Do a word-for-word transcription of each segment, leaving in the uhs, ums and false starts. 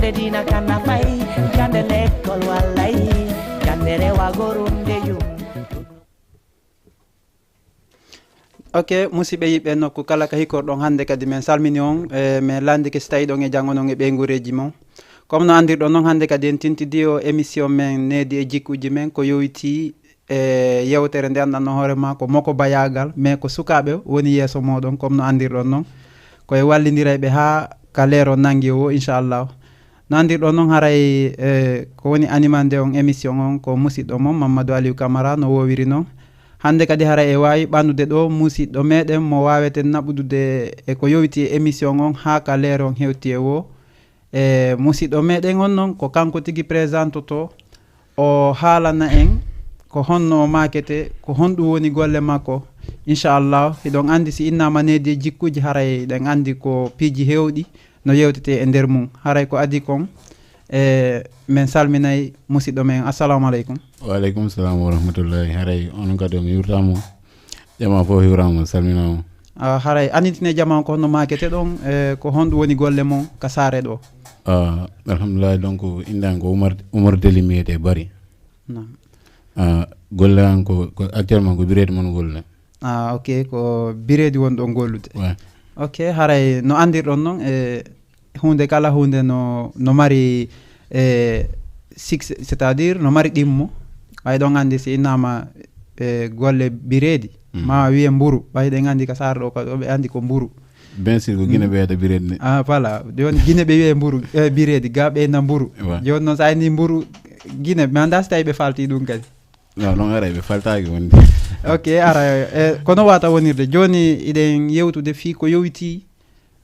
Dina kana fay, jande lekkol wallay, jande rewa gorum de yum. Ok, musidɓe yiɓɓe nokku kala ka hikorɗon hannde kadi men salmini on, e men landike si tawi ɗon e janngo non e ɓeyngureeji mon. Comme no anndirɗon non hannde kadi en tintidi o émission men needi e jikkuuji men ko yowiti e yewtere nde anndanno hoore ma ko moko bayagal, mais ko sukaaɓe woni yeeso mooɗon comme no anndirɗon non. Ko e wallindirayɓe haa ka leero nangi o, inchallah. No anndirɗon non haray e ko woni animande on émission on ko musidɗo mon Mamadou Aliou Camara no wowiri non. Hannde kadi haray e waawi ɓannude ɗo musidɗo meɗen mo waaweten naɓudude e ko yowiti e émission on haa ka leero on hewti e wo. E musidɗo meɗen on non ko kanko tigi présentoto, o haalana en ko honno o maakete, ko honɗum woni golle makko. Inchallah, hiɗon anndi si innama needi e jikkuuji haray ɗen anndi ko piiji hewɗi no yewtete e nder mum. Haray ko adi kon, e men salminay musidɗo men. Assalamu aleykum. Wa aleykum salam wa rahmatullahi. Haray onon kadi on yurtama. Jama fof hiwrama, salminama. Ah, haray annditine jama on ko honno maakete ɗon, e ko honɗum woni golle mon ka saare ɗo? Ah, alhamdulillah, donc innde an ko Oumar, Oumar Deli mi wiyete Bari. Naam. Ah, golle an ko, ko actuellement ko bireedi mon golle. Ah, ok, ko bireedi won ɗon gollude. Ouais. Ok, haray no anndirɗon non e huunde kala huunde no, no mari e succès, c'est-à-dire no mari ɗimmo. Ɓay ɗon anndi si innama e golle bireedi, Mm. ma wiye mburu, ɓay ɗen anndi ka saare ɗo ko ɓe anndi ko mburu. Bien sûr, ko Guinée Mm. ɓe wiyata bireedi ne. Ah, voilà. Joni Guinée ɓe wiye mburu, e bireedi, ga ɓe na mburu. Ouais. Joni noon sa inni mburu Guinée, mi annda si tawi ɓe falti ɗum kadi. Non, non, haray ɓe faltaaki wonde. Ok, ara, e, kono wata wonirde. Joni iɗen yewtude fii ko yowiti,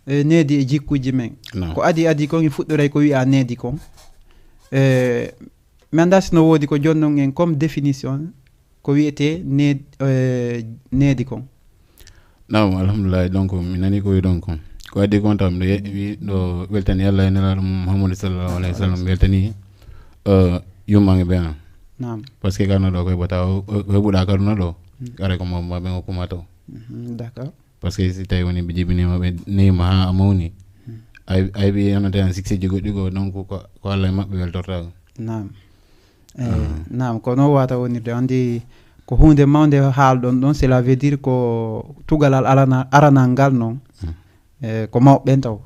e, needi e jikkuuji men. Non. Ko adi adi kon e fuɗɗoray ko wiya needi kon. E, mi annda si no woodi ko jonnon en comme définition ko wiyete need-, e, needi kon. Naam, alhamdulillahi, donc mi nani ko wiɗon kon. Ko adi kon taw miɗo ye-, wi-, ɗo weltani Allah e Nelaaɗo mum Muhammadu sallallahu alayhi wa sallam, mi weltani, e, yumma e ɓe an. Naam. Parce que kano ɗo koye bota o, o, o heɓuɗa karuna ɗo, Mm. kare ko mawɓe maɓɓe o kuma taw. Mhm, d'accord. Parce que si tawi woni ɓe jibinima, ɓe neyima ha a mawni. Mm. Ay, ay ɓe yonata hen succès ji goɗɗi ko, donc ko, ko Allah e maɓɓe weltorta. Naam. Eh, Ah. naam, ko noon wata wonirde. Anndi ko huunde mawnde haalɗon ɗon, cela veut dire ko tugalal alana-, aranal ngal noon. Mm. Eh, ko mawɓe ɓen taw.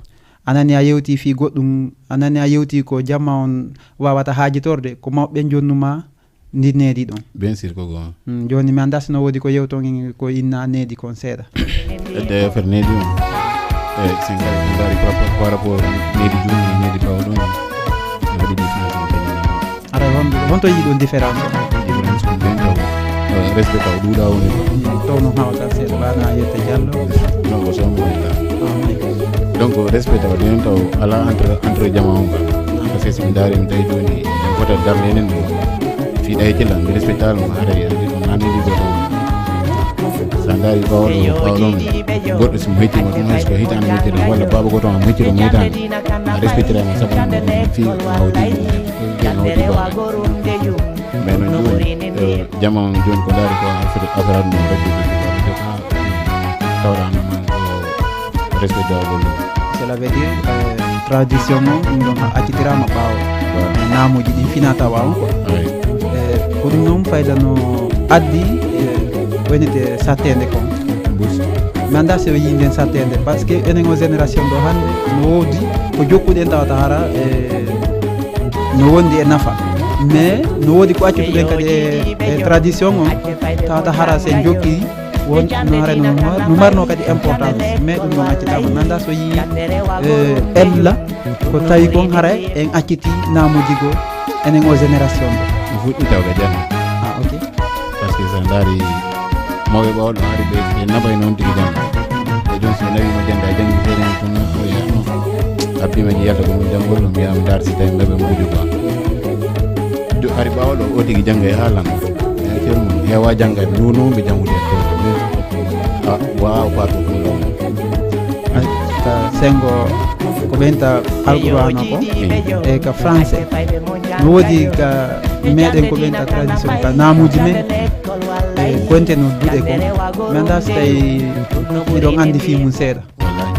A nani a yewti fii goɗɗum, a nani a yewti ko jamma on wawata haajitorde, ko mawɓe ɓen jonnuma ndi needi ɗon. Bien sûr ko goonga. Mm, jooni mi annda si no woodi ko yewton en ko inna needi kon seeɗa. Edde affaire needi on. Eh, sen kadi sen ndaari par, par rapport needi jooni e needi ɓaawo ɗon. Waɗi différence mo kadi. Ara hon, honto yiɗon différence o? Différence ko nden taw, eh, respect taw ɗuuɗa woni ɗo. Mm, taw no hawata seeɗa, ɓaana yetta jallo. Non, ko somo woni ɗa. Ah, oui. Donc, respect taw ɗen taw ala entre, entre jama on ngal. Parce que si mi ndaari mi tawi jooni, en fota darde enen ɗo. Fii ɗay kila, mi respect taal mo, haray andi ko nanni ɗi goto. Sa ndaari ɓawo ɗo, ɓawo ɗon, goɗɗo si mo hecci mo ɗum, hay so ko hitaande mo hecci ɗum, walla baaba goto ma mo hecci ɗum mo hitaande. A respectira mo sabu ɗum, fii ma o tigi, fii ma o tigi baaba. Mais noon jooni, eh, jama on jooni ko ndaari ko affaire, affaire aduna on rek, tawɗa no man ko respect dawgol ɗum. Cela veut dire, eh, tradition on, ɗum ɗon accitiraama ɓaawo. Waaw. Eh, naamuuji ɗin fina tawa on quoi. Oui. Eh, ko ɗum noon fayda no addi, eh, wonite satteende kon. Bus. Mi annda si o yii nden satteende, parce que enen o génération ɗo hannde, no woodi ko jokkuɗen tawata hara, eh, no wondi e nafa. Mais no woodi ko accutuɗen kadi e, e tradition on, tawata hara sen jokki won no hara no mar-, no marno kadi importance, mais ɗum ɗon accitama. Mi annda so yii, eh, ella ko tawi kon hara en acciti naamuuji goo enen o génération ɗo. Mi fuɗɗi taw ka jam. Ah, ok. Parce que so ndaari mawɓe ɓawɗo ari ɓe, ɓe naɓay noon tigi jam. E jooni so ɓe nawi mo jannde, a janngi seeɗa hen tun, o yaha noon. Abbi ma yalta ko ɗum janngol, ɗum yaha mi ndaar si tawi mbeɓe mbuuju ba. Jo-, ari ɓaawo ɗo, o tigi jannga e haalan. E ceerno mum, heewa jannga, nduno mbi janngude e ceerno. A, waaw, faatu ko ɗum. Ay, ka sengo ko ɓeynta Alqur'aana ko, e ka français. No woodi ka meɗen ko ɓeynta tradition, ka naamuuji men. E konte no duɗe kon. Mi annda so tawi miɗon anndi fii mum seeɗa. Wallahi.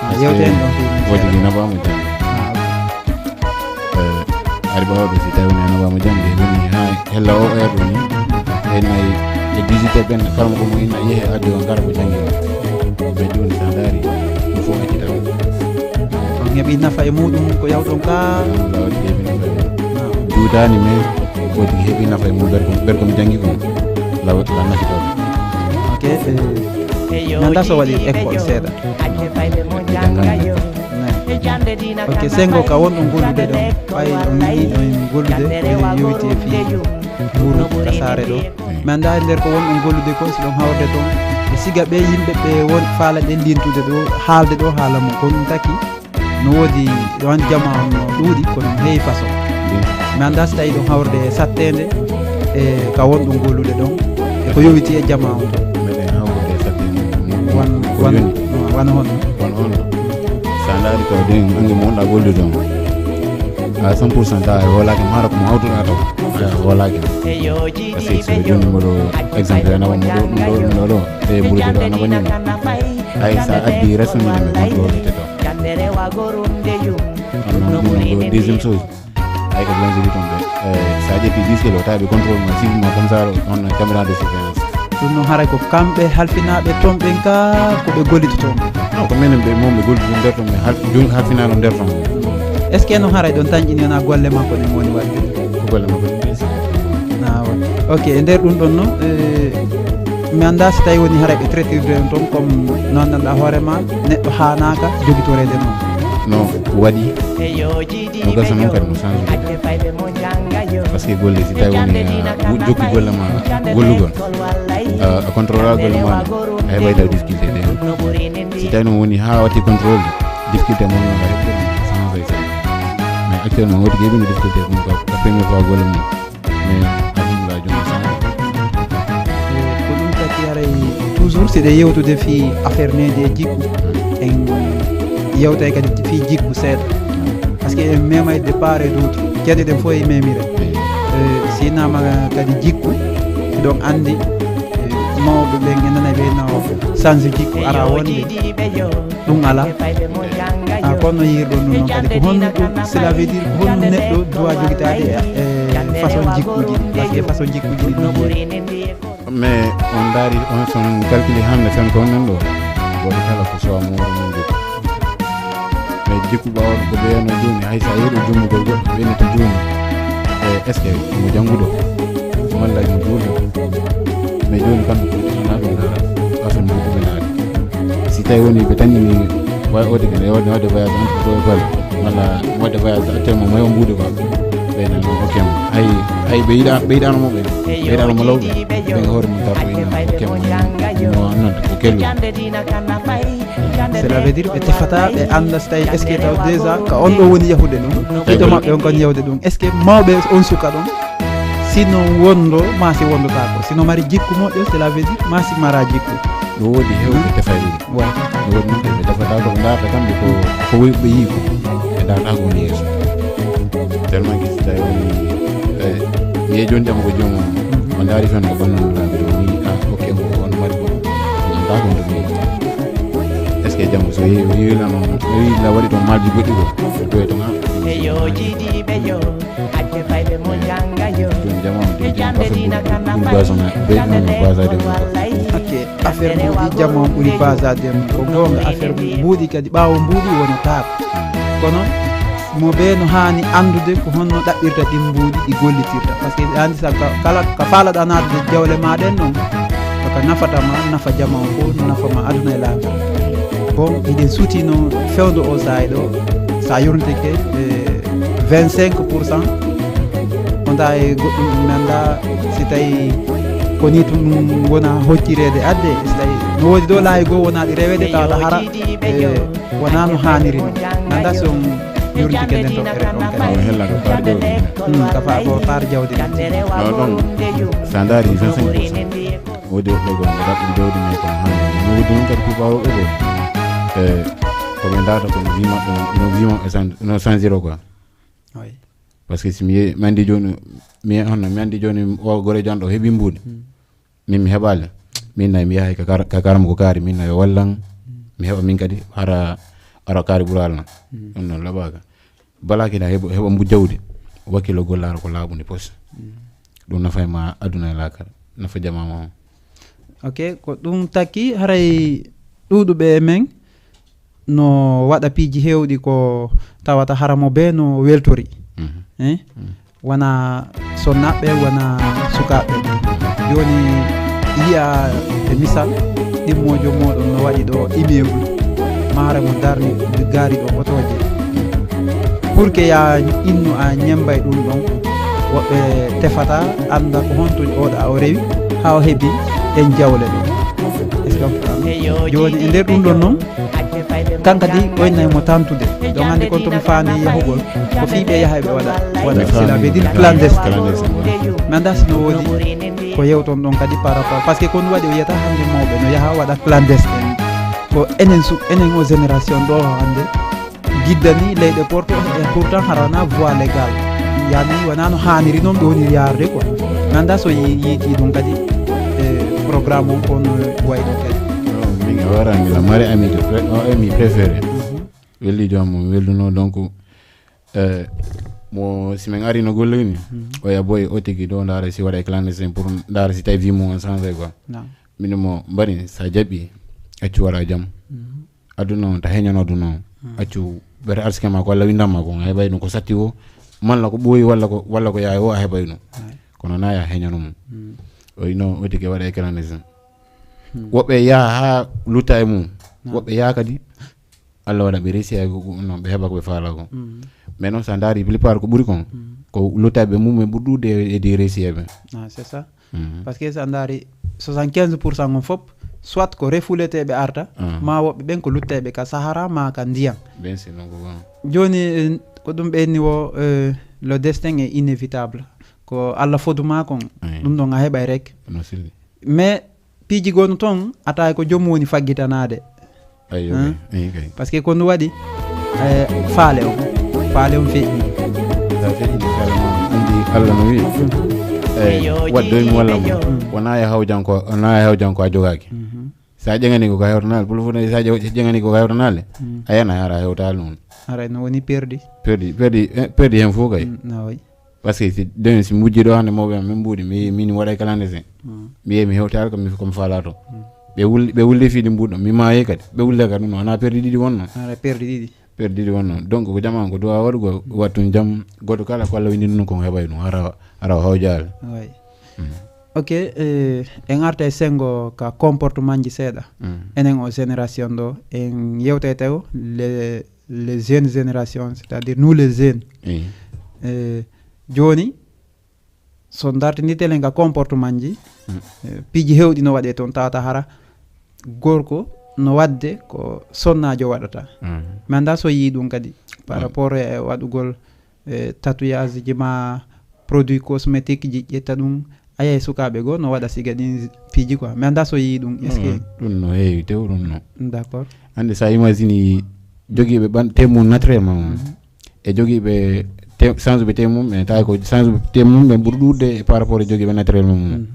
Ah, yewte en ɗon fii mum seeɗa. Woodi nafaama jam. Ah, ok. Ari ɓawa ɗo si tawi woni anaba mo jangde woni ha hella o er ɗo ni. En nayi e dix-huit heures ɓen kala mo ko mo inna yehe addi on kala ko jangi. Ɓe ɗum sa dari ɗum fof accita. On heɓi nafa e muɗum ko yawɗon ka. Lawati heɓi nafa e muɗum. Juutani men ko tigi heɓi nafa e muɗum ɓer ko ɓer ko mi jangi ko. Lawa la nafi taw. Ok. Nanda so waɗi école seeɗa. Jangani. Ok, sengo ka wonɗon gollude ɗon, ɓay on yiɗi ɗon gollude, ene yowiti e fii nguuru ka saare ɗo. Mi anndaa e nder ko wonɗon gollude kon, si ɗon hawrde ton, e siga ɓe yimɓe ɓe won faala ɗen lintude ɗo, haalde ɗo haala mum, ko ɗum taki no woodi ɗo an jama on no ɗuuɗi, kono no heewi façon. Mi anndaa si tawi ɗon hawrde e satteende, e ka wonɗon gollude ɗon, e ko yowiti e jama on ɗon. Meɗen hawrude e satteende. Wan, Ko wan, yoni. Wana honno? Kono on, sa ndaari ko ɗen ange mo wonɗa gollude on, a cent pour cent tawa e hoolaaki mo, hara ko mo hawtuɗa taw a hoolaaki mo. Parce que so jooni mboɗo exemple anaba mo ɗo ɗum ɗo ɗum ɗo ɗo e mburude ɗo anaba ni mo. Hay sa addi resonide ɓe contrôle te ɗo. Annon ɗum ɗo deuxième chose. Ay ko blanche bi ton ɓe sa ƴetti dix kilo tawi ɓe contrôle ma suivi ma comme ça on caméra de surveillance. Ɗum noon haray ko kamɓe halfinaaɓe toon ɓen ka ko ɓe gollitoto toon. Non, ko menen ɓe mon ɓe gollitoto nder ton ɓe hal- jun halfinaano nder ton. Est ce que no haray ɗon tanƴini wona golle makko ɗen woni waɗde? Ko golle makko ɗen. Awa. Ok, e nder ɗum ɗon noon, eh, mi anndaa si tawi woni haray ɓe traitirde on toon comme no anndanɗaa hoore ma neɗɗo haanaaka jogitoreede noon. No waɗi no gasa noon kadi no change. Parce que golle si tawi woni a jokki golle ma gollugol, a contrôle golle ma a heɓay taw difficulté de. Si tawi noon woni ha watti contrôle, difficulté mon no a heɓɓe change. Mais actuellement wodi keɓino difficulté ɗum ko ka première fois golle mum. Mais alhamdulillah jooni change. Ko ɗum taki haray toujours si ɗe yewtude fii affaire needi e jikku en yewtay kadi fii jikku seeɗa. Parce que en memay de part et d'autre, kedi ɗen fof e memire. Eh, si nama kadi jikku, hiɗon anndi, eh, mawɓe ɓen e nana ɓe no sanse jikku ara wonde ɗum ala. A kono yirɗon ɗum noon kadi ko honno ɗum, cela veut dire ko honno neɗɗo doit jogitaade e façon jikkuji ɗi, parce que façon jikkuji ɗi ɗum yiri. Mais on ndaari on son calcule hannde tan ko non ɗo woto kala ko sowa mooro mum jikku. Mais jikku ɓawɗo ko ɓeyano jooni hay sa yeeɗo jummugol goɗɗo ɓeynata jooni e est ce que mo jannguɗo malla mo juulɗo? Mais jooni kamɓe ko ɗiɗi na ɗum dara afen mo ɗuminaade. Si tawi woni ɓe tanini way ode kene wadde wadde voyage entre to école walla wadde voyage actuellement mayo mbuude quoi. Ɓeyna noon hokkemo hay hay ɓe yiɗa ɓe yiɗano mo ɓe ɓeyɗano mo lawɓe ɓen hoore mum tarto ina hokkemo mo annonde ko kellu. Cela veut dire ɓe tefata ɓe annda so tawi est ce que taw déjà ka on ɗo woni yahude ɗum ɓiɗɗo maɓɓe on kon yawde ɗum est ce que mawɓe on suka ɗon sino wondo ma si wondotaako sino mari jikku moƴƴo cela veut dire ma si mara jikku. No woodi hewɓe tefay ɗum. Wa. No woodi noon ɓe tefata ko ɓe ndaarta kamɓe ko ko woy ɓe yii ko ɓe ndaarta ko woni yeeso. Tellement que si tawi woni mi yehi jooni jam ko joomum o ndaari fen ko bonno laabi ɗo ni a okke mo on mari ko ngannduɗaa ko ɗum est ce que janngo so yehi o yehi lan on o yehi la waɗi ɗon malji goɗɗi ko o jowe to ma. Jooni jam on ɗum ɗum basana ɓe ɗum basade mo. Ok, affaire mbuuɗi jama on ɓuri basade mo ko goonga affaire mbuuɗi kadi ɓaawo mbuuɗi wonotaako kono mo ɓe no haani anndude ko honno ɗaɓɓirta ɗin mbuuɗi ɗi gollitirta parce que andi sa kala ka faalaɗa naatude jawle ma ɗen noon koko nafata ma nafa jama on fof nafa ma aduna e laaɓa. Bon hiɗen suuti no fewndo o saay ɗo sa yurnitike e vingt cinq pour cent onta e goɗɗum ɗum nanda si tawi ko ni tun wona hoccirede adde si tawi no woodi ɗo laayi goo wona ɗi rewede tawata hara e wona no haaniri ni nanda si on yurtike nden toɓɓere ɗon kadi Awa hella ko faade ɗo ɗum. Hmm, ka fa ko faar jawdi ɗin No ɗon sa ndaari vingt cinq pour cent woodi woɓɓe goo ɓe ɗaɓɓi jawdi men kono haani no woodi noon kadi ko ɓaawo ɓe goo e ko ɓe ndaata ko no wima ɗum no wima e san- no sanziro quoi. Oui. Parce que si mi yehi mi anndi jooni mi honno mi anndi jooni o gore janɗo heɓi mbuuɗi min mi heɓaali min nayi mi yahay ka kar- ka karama ko kaari min nayi wallan mi heɓa min kadi hara ara kaari ɓuraali noon ɗum noon laɓaaka balaaki na heɓa heɓa mbu jawdi wakkilo gollaaro ko laaɓundi pos. Ɗum nafa e ma aduna e laakara, nafa jamaama on. Ok, ko ɗum takki haray ɗuuɗuɓe e men no waɗa piiji heewɗi ko tawata haramo be no weltori. Eh? Wana sonnaɓɓe, wana sukaaɓe. Joni yiya e misal ɗimmojo moɗon no waɗi ɗo immeuble, mahara mo darni gaari ɗo otoje. Pour que ya innu a ñembay ɗum ɗon, woɓɓe tefata anda ko honto oɗa o rewi ha o heɓi en jawle ɗo. Est-ce que on faami? Joni e nder ɗum ɗon noon, kan kadi ɓoyna mo tantude. Ɗon andi kon to mi faami yahugol ko fii ɓe yaha ɓe waɗa waɗa cela veut dire clandestin. Mi anda sino woodi ko yewton ɗon kadi par rapport, parce que kon waɗi o yiyata hande mawɓe no yaha waɗa clandestin. Ko enen su enen o génération ɗo hande giddani leyɗe porto e pourtant harana voie légal yani wona no haniri noon ɓe woni yarde quoi. Mi anda so yi- yiiti ɗum kadi e programme on kono wayi ɗum kadi. Min a wara mi la mari ami de pre- o ami préféré. Welli joom mum welluno donc, eh, mo si min ari no golle ni, o ya boy o tigi ɗo ndaara si waɗa e clandestin pour ndaara si tawi vie mum on changé quoi. Non. Min mo mbari sa jaɓi accu wara jam. Aduna on ta heñano aduna on. Accu bere arsike ma ko Allah windan ma ko, a heɓay ɗum ko satti o, malla ko ɓooyi walla ko walla ko yaay o a heɓay ɗum. Kono na ya heñano mum. O ino o tigi waɗa e clandestin. Woɓɓe yaha ha lutta e mum. Woɓɓe yaha kadi Allah waɗa ɓe réussi ay ko non ɓe heɓa ko ɓe faala ko. Mais noon sa ndaari plupart ko ɓuri kon ko luttaɓe mum e ɓurɗude e di réussi ɓe. Ah, c'est ça. Parce que sa ndaari soixante-quinze pour cent on fof soit ko refuleteɓe arta, ma woɓɓe ɓen ko lutteɓe ka sahara ma ka ndiyam. Ɓen si non ko gon. Joni eh, ko ɗum ɓenni wo eh, le destin est inévitable. Ko Allah fodu ma kon. Ɗum ɗon a heɓay rek. No silli. Mais piiji gonno toon a tawi ko joom woni faggitanaade. Ayyo. Hein? Kay, eyi kay. Parce que ko ndu waɗi eh, faale on faale on feƴƴi. Sa feƴƴi faale ma andi Allah no wi. Eyi waddoymi walla mo wona e hawjanko wona e hawjanko a jogaaki. Sa ƴeŋani ko ka hewtanale pulfuna sa ƴeŋani ko ka hewtanale. A yana hara hewtali noon. Aray no woni perdi. Perdi perdi eh, perdi hen fof kay. Nawayi. Parce que si den si mbujji ɗo hannde mawɓe am min mbuuɗi mi yehi min waɗa e calendrier sen mi yehi mi hewtaali ko mi komi faala to ɓe wulli ɓe wulli fiiɗi mbuuɗo mi maayi kadi ɓe wulle kadi ɗum wona perdi ɗiɗi wonno ara perdi ɗiɗi perdi ɗiɗi wonno donc ko jama ko duwa waɗugol wattu jam goɗɗo kala ko allah windi ɗum ko heɓay ɗum hara hara hawjaali way ok eh, en arta e sengo ka comportement ji seeɗa enen o génération ɗo en yewtay taw le les jeunes générations, c'est-à-dire nous les jeunes. Eh, jooni so dartinditelen ka comportement ji eh, piiji hewɗi no waɗe toon tawata hara gorko no waɗde ko sonnaajo waɗata mi annda so yii ɗum kadi par rapport e waɗugol eh, tatouage ji ma produit cosmétique ji ƴetta ɗum a yiyay sukaaɓe goo no waɗa siga ɗin piiji quoi mi annda so yii ɗum est ce que ɗum no heewi tew ɗum no d' accord hannde sa imagine jogiiɓe ɓan temu naturellement e jogiiɓe change ɓe temu mum e tawi ko change ɓe temu mum ɓe ɓuri ɗuɗde par rapport e jogiiɓe naturellement mum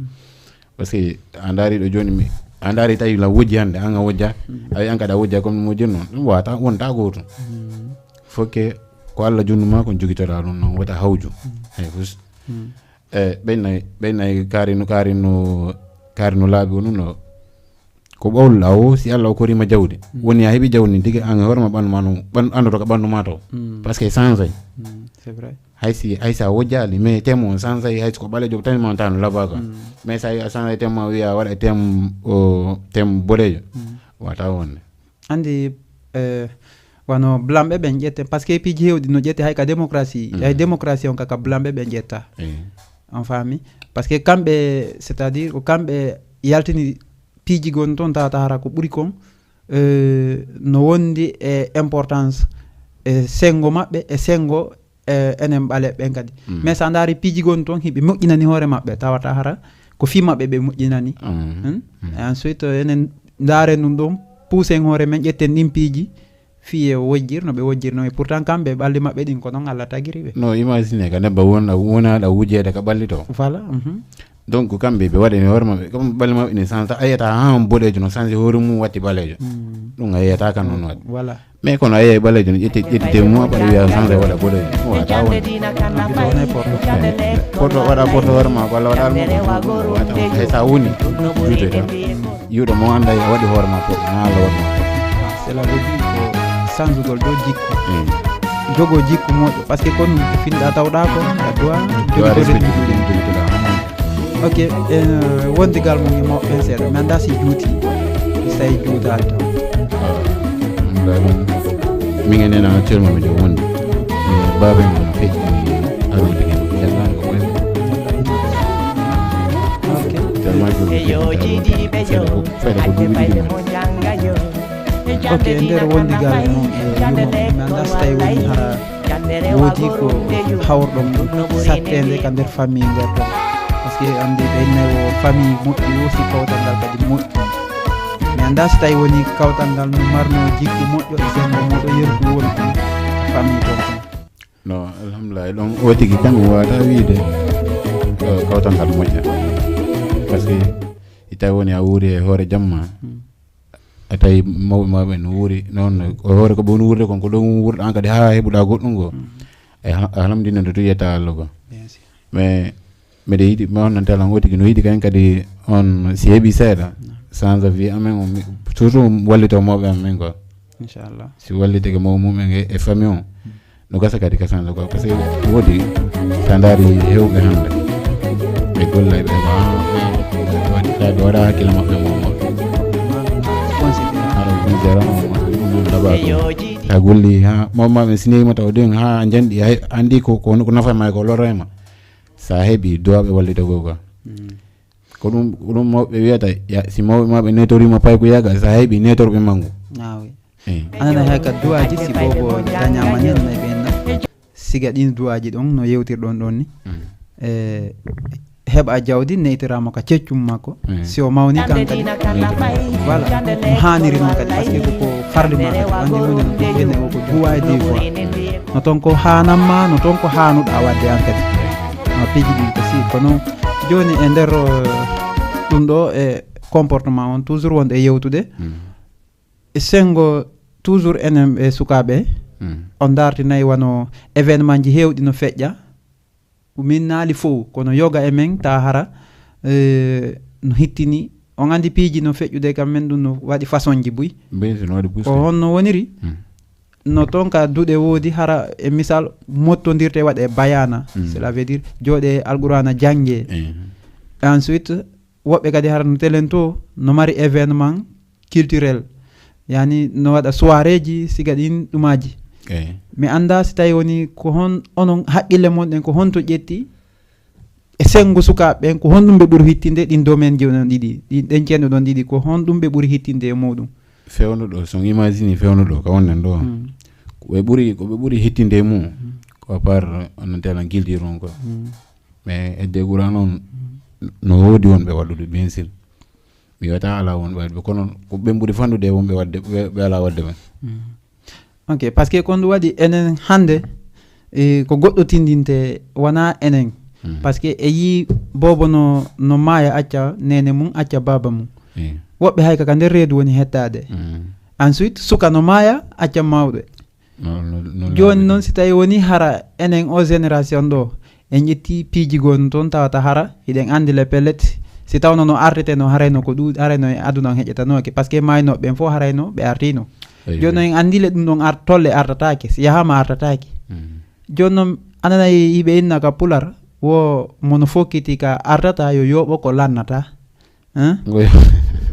parce que a ndaari ɗo jooni mi a ndaari tawi la wojji hannde an a wojja a wi an kadi a wojja comme no mojjir noon ɗum wata wonta gootum faut que ko allah junnu ma kon jogitoɗa ɗum noon wota hawju hay fus e ɓen nayi ɓen nayi kaarino kaarino kaarino laabi o ɗum ɗo ko ɓawluɗa o si allah o korima jawdi woni a heeɓi jawdi ndi tigi an e hoorema ɓandu ma no ɓandu andoto ko ɓandu ma taw par ce que changey c'est vrai hay si hay sa wojjali mais temo on changey hay ko ɓalejo tan ma tano labaka mais sa a changey temo ma wiya waɗa tem o tem boɗejo wata wonde andi eh, wano blanɓe ɓen ƴette par ce que piiji hewɗi no ƴette hay ka démocratie hay démocratie on kaka blanɓe ɓen ƴetta eyi on faami par ce que kamɓe c'est à dire ko kamɓe yaltini piiji gon toon tawata hara ko ɓuri kon eh, no wondi e importance e sengo maɓɓe e sengo e enen ɓale ɓen kadi mais sa ndaari piiji gon toon hiɓe moƴƴinani hoore maɓɓe tawata hara ko fii maɓɓe ɓe moƴƴinani Hmm? Et ensuite enen ndaaren ɗum ɗum puusen hoore men ƴetten ɗin piiji fii e wojjir no ɓe wojjirno e pourtant kamɓe ɓalli maɓɓe ɗin ko noon allah tagiri ɓe no imagine ka nebba won wonaɗa wujeede ka ɓalli to voilà mhm. Donc kamɓe ɓe waɗani hoore maɓɓe, comme ɓalli maɓɓe ne change, a yiyata ha on boɗejo no change hoore mum watti ɓalejo. Ɗum a yiyata kan noon waɗi. Voilà. Mais kono a yiyay ɓalejo no ƴetti ƴetti te mum aɓaɗa wiya change waɗa boɗejo, wata woni. Porto waɗa porto hoore ma ko Allah waɗa mo. Wata hay sa woni juutoyta. Yiwɗo mo anda a waɗi hoore ma porto na Allah waɗi. Cela veut dire ko sanzugol ɗo jikku. Jogo jikku moƴƴo, parce que kon finɗa tawɗa ko a doit. Jogo respecte. Ok. Wondigal mum e mawɓe ɓen seeɗa, mi annda si juuti, si tawi juutaali tan. Min en ena actuellement miɗo wondi mi baaba en no feƴƴi arode hen janngaani ko ɓoyde. Ok. Tellement que fayda ko duuɓi ɗiɗi ma. Ok, e nder wondigal mum e yumma mum, mi annda si tawi woni hara woodi ko hawrɗon ɗum satteende ka nder famille nder ɗon. Parce que anndi ɓe inna o famille moƴƴi aussi kawtal ngal kadi moƴƴi. Mi annda si tawi woni kawtal ngal no marno jikku moƴƴo e senngo moɗo yerdu woni ɗum famille ton kon. No, alhamdulillah, ɗon o tigi kan wata wiide kawtal ngal moƴƴa. Parce que si tawi woni a wuuri e hoore jamma, a tawi mawɓe maɓe no wuuri noon, o hoore ko ɓe woni wuurde kon ko ɗum wuurɗa an kadi ha heɓuɗa goɗɗum go. E alhamdulillah nde tuyeta Allah go. Mais mbeɗa yiɗi mi honnante Allah on o tigi no yiɗi kañum kadi on si heɓi seeɗa, change vie amen o surtout wallito mawɓe amen go. Inchallah. Si wallitike mawɓe mumen e famille on, no gasa kadi ka change quoi, parce que woodi sa ndaari hewɓe hannde ɓe gollay ɓe waɗa hakkille maɓɓe mo ara misera. Sa golli ha mawɓe maɓe si newima taw ɗin ha janɗi anndi ko ko nafa ma ko lorrema. Sa heɓi duwaɓe wallita go quoi. Ko ɗum ko ɗum mawɓe wiyata, si mawɓe maɓe netorima paykuyagal sa heɓi netorɓe mangu. Anana hay ka duwaji si bobo dañama ni anana ɓe enna siga ɗin duwaji ɗon no yewtirɗon ɗon ni. E heɓa jawdi neytirama ka ceccum makko. Si o mawni kan kadi voilà no haniri noon kadi parce que ko farli ma kadi andi hunde no ɓene o ko duwa e devoir no toon ko hanamma no toon ko hanuɗa wadde an kadi. No piiji ɗin ko si kono joni e nder ɗum ɗo e comportement on toujours wonde e yewtude e senngo toujours enen ɓe sukaaɓe on dartinayi wano événement ji heewɗi no feƴƴa. Min naali fow kono yoga e men ta hara no hittini on anndi piiji no feƴƴude kam men ɗum no waɗi façon ji buy. Ko honno woniri? No toon ka duɗe woodi hara e misal mottondirte waɗe bayana, cela veut dire jooɗe alqurana jannge. Ensuite woɓɓe kadi hara no telen to no mari événement culturel, yani no waɗa soirée ji siga ɗin ɗumaji. Mi annda si tawi woni ko hon onon haqqille mon ɗen ko honto ƴetti e senngo sukaaɓe ɓen ko honɗum ɓe ɓuri hittinde ɗin domaine ji onon ɗiɗi ɗin ɗen cenno ɗon ɗiɗi ko honɗum ɓe ɓuri hittinde e muɗum? Fewndo ɗo son imagine fewndo ɗo ka wonnen ɗo ɓe ɓuri ko ɓe ɓuri hittinde e mum ko par on telan guildir on quoi. Mais edde gura noon no woodi wonɓe waɗude bien sûr mi wiyata ala wonɓe waɗude kono ko ɓen ɓuri fandude e wonɓe waɗde ɓe ala waɗde ɓen. Ok, parce que kon ɗum waɗi enen hannde e ko goɗɗo tindinte wona enen. Parce que e yii boobo no no maaya acca nene mum acca baaba mum. Woɓɓe hay kaka nder reedu woni hettaade. Ensuite suka no maaya acca mawɓe. Jooni noon si tawi woni hara enen o génération ɗo en ƴetti piiji goo no toon tawata hara hiɗen anndi le pellet si tawno no artete no harayno ko ɗuuɗi harayno e aduna on heƴƴatanooke parce que maaynooɓe ɓen fof harayno ɓe artiino. Jooni noon en anndi le ɗum ɗon ar tolle artataake si yahaama artataake. Jooni noon anana yiɓe inna ka pular wo mono fokkiti ka artata yo yooɓo ko lannata. Hein?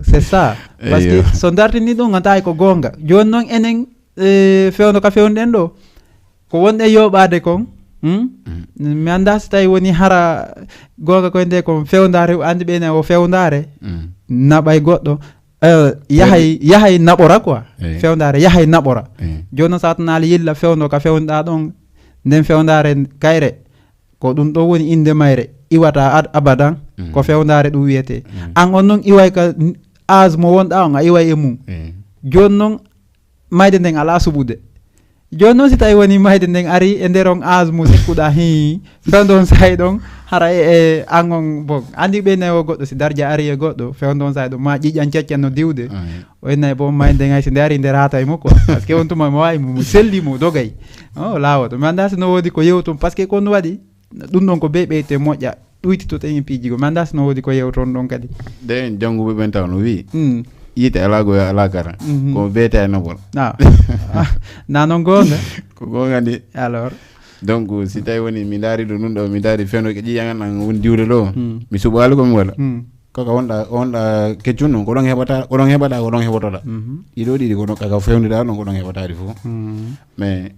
C'est ça. Parce que so dartini ɗum a tawi ko goonga jooni noon enen e fewndo ka fewndo ɗen ɗo ko wonɗe yooɓaade kon. Mi annda si tawi woni hara goonga koye nde kon fewndare anndi ɓeyne o fewndare naɓay goɗɗo yahay yahay naɓora quoi. Fewndare yahay naɓora. Jooni noon sa tanaali yilla fewndo ka fewndo ɗa ɗon nden fewndare kayre ko ɗum ɗo woni innde mayre iwata ad abadan. Ko fewndare ɗum wiyete an on noon iway ka âge mo wonɗa on a iway e mum. Jooni noon mayde nden alaa suɓude. Jooni noon si tawi woni mayde nden ari e nder on âge mo sikkuɗa hi fewndo on sahi ɗon Hara e, e an on bon, andi ɓe nayi o goɗɗo, si darja ari e goɗɗo fewndo on, sa ɗum ma ƴiƴan ceccan no diwde. O innay bon, mayde ngay si nde ari nde raata e makko, parce que on tuma mo wawi mo mo selli mo dogay. O laawoto mi anda si no woodi ko yewtum, parce que kon waɗi ɗum ɗon ko be ɓeyte moƴƴa, ɗuyti to ten piiji go mi anda si no woodi ko yewton ɗon kadi. De en jannguɓe ɓen taw no wi, Hmm. Yiite ala goyo ala kara. Mhm. Ko beete e nobol. Ah. Ah, na non goonga. Ko goonga de. Alors. Donc si tawi woni mi ndaari ɗo ɗum ɗo, mi ndaari feno ko ƴiyan an woni diwde ɗo. Hmm. Mi suɓaali ko mi waɗa. Hmm. Kaka wonɗa wonɗa keccun ɗum ko ɗon heɓata, ko ɗon heɓata, ko ɗon heɓotoɗa. Mhm. Ɗiɗo ɗiɗi ko ɗon kaka fewndiɗa ɗon ko ɗon heɓataɗi fof. Mhm. Mais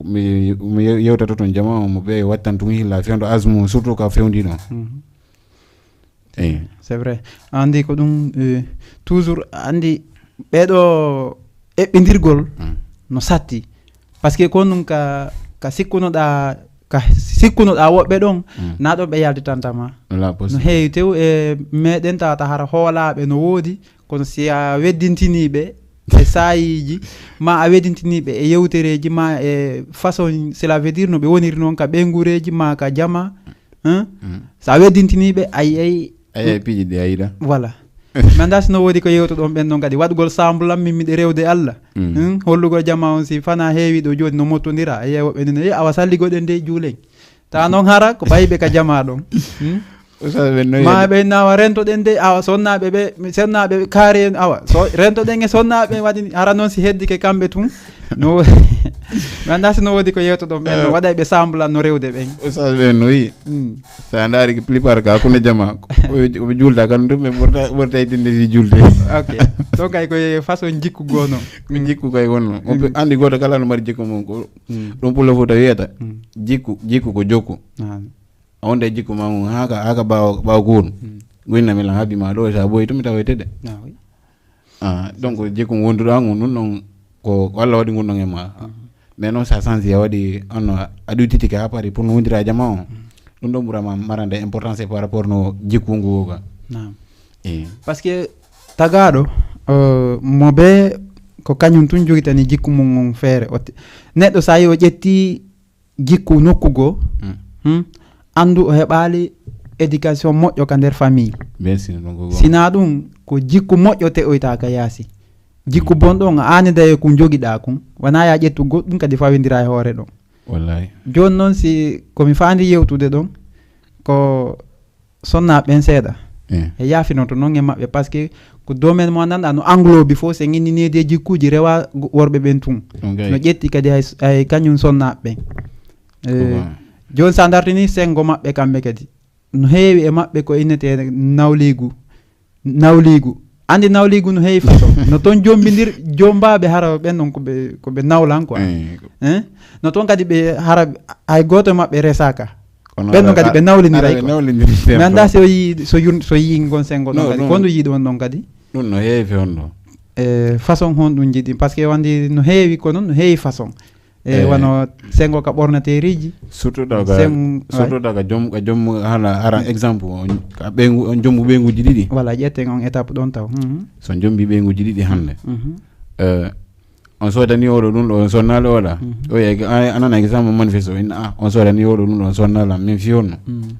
mi mi yewtato toon jama mo ɓe wattan tun hilla fewndo asmu surtout ka fewndi ɗon. Mhm. Eyi. C'est vrai. Andi ko ɗum, eh, toujours andi ɓeɗo eɓɓindirgol Mm. No satti. Parce que kon ɗum ka ka sikkunoɗa ka sikkunoɗa woɓɓe ɗon Mm. Na ɗon ɓe yaltitantama. Wala No possible. Heewi tew e meɗen tawata hara hoolaɓe no woodi, kono si a weddintiniɓe e saayiji ma a weddintiniɓe e yewtereji ma e façon, cela veut dire no ɓe woniri noon ka ɓeygureji ma ka jama, hein? Mm. So a weddintiniɓe a yiyay Ayi piiji ɗi a yiɗa. Voilà. Mi annda si no woodi ko yewtoɗon ɓen ɗon kadi waɗugol sambulam min miɗe rewde Allah. Mm. Hmm? Hollugol jama on si fana heewi ɗo jooni no mottondira e yeewoɓe nene e awa salligoɗen de juulen. Ta noon hara ko ɓayiɓe ka jama ɗon. Hmm? Oustaz ɓen no ma yedde. Ɓe nawa rentoɗen de awa sonnaɓe ɓe sonnaɓe kaari en awa so rentoɗen e sonnaɓe waɗi hara noon si heddike kamɓe tun. No mi annda si no woodi ko yewtoɗon ɓen no Eh. Waɗay ɓe sambulan no rewde ɓen. Oustaz ɓen no wi. Mm. Sa ndaari plupart ka hakkunde jama oɓe juulta kan ɗum ɓe ɓurta ɓurta ittinde si juulde. Ok. Ɗo kay koye façon jikku gono. Ko jikku kay wonno on pe andi goto kala no mari jikku mum ko Mm. Ɗum pullo fof tawi wiyata Mm. Jikku jikku ko jokku. Ah. A wonde jikku ma mum haka haka ɓawo ɓawo goɗum Mm. Goyna mi lan habi ma ɗo sa ɓoyi tumi tawa e tede. Ah, oui. Ah, donc jikku wonduɗa ngu ɗum ɗon ko ko Allah waɗi ngun ɗon e ma. Mais noon sa sansi a waɗi anno a ɗuytitike ha paari pour no wondira jama o ɗum ɗon ɓurama marande importance par rapport no jikku ngu woga. Naam. Eh. Parce que tagaɗo euh, mo be ko kañum tun jogitani jikku mum on feere. Neɗɗo sa yi o ƴetti jikku nokku goo, hmm, anndu o heɓaali éducation moƴƴo ka nder famille. Sinaa ɗum ko jikku moƴƴo te'oytaa ka yaasi. Jikku bonɗo on a aani daye kun jogiɗaa kun, wanaa yaa ƴettu goɗɗum kadi fawindira e hoore ɗon. Jooni noon si ko mi faandi yewtude ɗon ko sonnaaɓe ɓen seeɗa e yaafinoto noon e maɓɓe parce que ko domaine mo anndanɗa no englobi fof so nginni needi e jikkuuji rewa worɓe ɓen tun no ƴetti kadi hay kañum sonnaaɓe ɓen. Jooni so a dartini senngo maɓɓe kamɓe kadi no heewi e maɓɓe ko innetee nawliigu. Nawliigu anndi nawliigu no heewi façon no toon jommbindir jommbaaɓe hara ɓen noon koɓe koɓe nawlan quoi. No toon kadi ɓe hara hay gooto e maɓɓe resaaka. Ɓen noon kadi ɓe nawliniray ko mi annda so yii so yun so yii ngon sengo ɗon kadi ko ndu yii ɗon ɗon kadi. Ɗum no heewi honno? E façon honɗum jiɗi parce que wandi no heewi kono no heewi façon. E wano sengo ka ɓornateeriji. Surtout taw ka surtout taw ka jom ka jom hala ara exemple ka ɓeyngu on jombu ɓeynguji ɗiɗi. Voilà ƴetten on étape ɗon taw. So jombi ɓeynguji ɗiɗi hannde. On soodani oɗo ɗum ɗo on sonnaali oɗa o yeey a nana exemple manifeste o inna a on soodani oɗo ɗum ɗo on sonnaali am min fiyonno.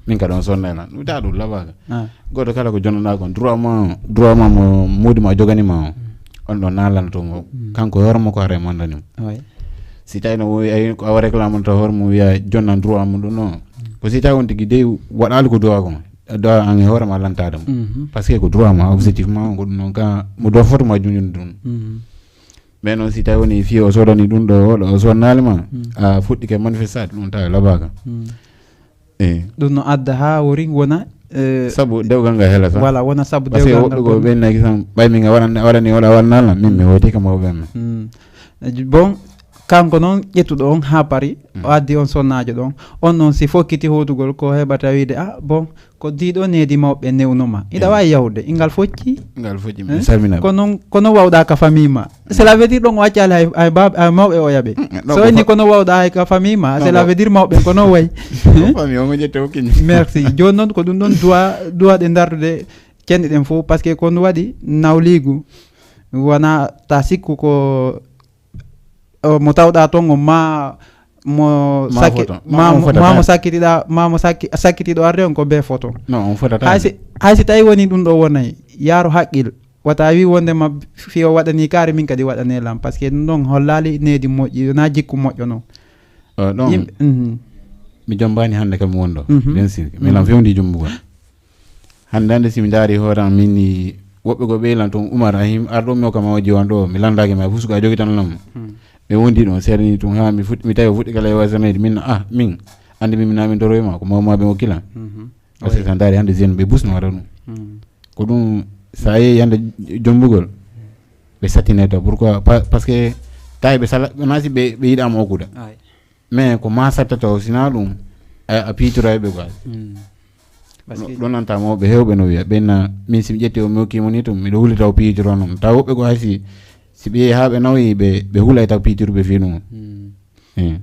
Min kadi on sonnaali am ɗum ta ɗum labaka. Goto kala ko jonnoɗa kon droit ma droit ma mo modi ma jogani ma o on ɗo nalana to mo kanko hoore makko hara e mandani mo. Si tawi no o wi ay ko awa réclame to hoore mum wiya jonnan droit mum ɗum noon ko si tawi on tigi dey waɗali ko droit kon droit an e hoore ma lantade mo parce que ko droit ma objectif ma on ko ɗum noon ka mo do foto ma junjunde ɗum. Mais noon si tawi woni fii o soodani ɗum ɗo oɗo o sonnali ma a fuɗɗike manifestation ɗum tawi labaka. Eyi. Ɗum no adda haa wori wona sabu dewgal ngal hela tan. Voilà wona sabu dewgal ngal woɗɗugo ɓen naki tan ɓay min a waɗani waɗani oɗa waɗanala min mi hoyti kam o ɓen. Bon kanko noon ƴettuɗo on haa pari o addi on sonnaajo ɗon on noon si fokkiti hootugol ko heɓata wiide a bon ko diɗo needi mawɓe newnoma iɗa wawi yahude ingal focci. Ngal focci mi salmina ko noon ko noon wawɗa ka famille ma. Cela veut dire ɗon o accali hay hay bab hay mawɓe o yaɓe so inni kono wawɗa hay ka famille ma cela veut dire mawɓe kono way. Merci. Jooni noon ko ɗum ɗon duwa duwaɗe dardude cenɗi ɗen fof parce que ko ɗum waɗi nawliigu wona ta sikku ko mo tawɗa toon o ma mo sakki ma mo sakkitiɗa ma mo sakki sakkitiɗo arde on ko be photo. Non, on fotata. Hay si tawi woni ɗum ɗo wonay yaaro haqqil, wata wi wonde ma fi o waɗani kaari min kadi waɗane lam, parce que ɗum ɗon hollali needi moƴƴi, na jikku moƴƴo non. Ɗon mhm. Mi jombani hannde kam mi wonɗo. Mhm. Bien sûr, mi lam fewndi jombugol. Hannde hannde si mi ndaari hoore am min ni, woɓɓe go ɓeylan toon Umar Ahim arɗo mi o kam o jiwan ɗo mi landaaki ma fusuka jogi tan lam. Ɓe wondi ɗon serni tun ha mi fuɗɗi mi tawi o fuɗɗi kala e wasameede min ah min anndi min mi namin toro e ma ko mawmaɓe o kila. Parce que sa ndaari hannde jeune ɓe busno waɗa ɗum. Ko ɗum sa yehi hannde jombugol ɓe sattinede pourquoi parce que tawi ɓe sala nasi ɓe ɓe yiɗama okkuda. Mais ko ma sattata o sina ɗum a piitoray ɓe quoi. Ɗo nanta mawɓe hewɓe no wiya ɓenna min si mi ƴetti o mi hokkimo ni tum miɗo huli taw piitoro noon taw woɓɓe ko hay si si ɓe yehi ha ɓe nawoyi ɓe ɓe hulay taw piitirɓe fii ɗum.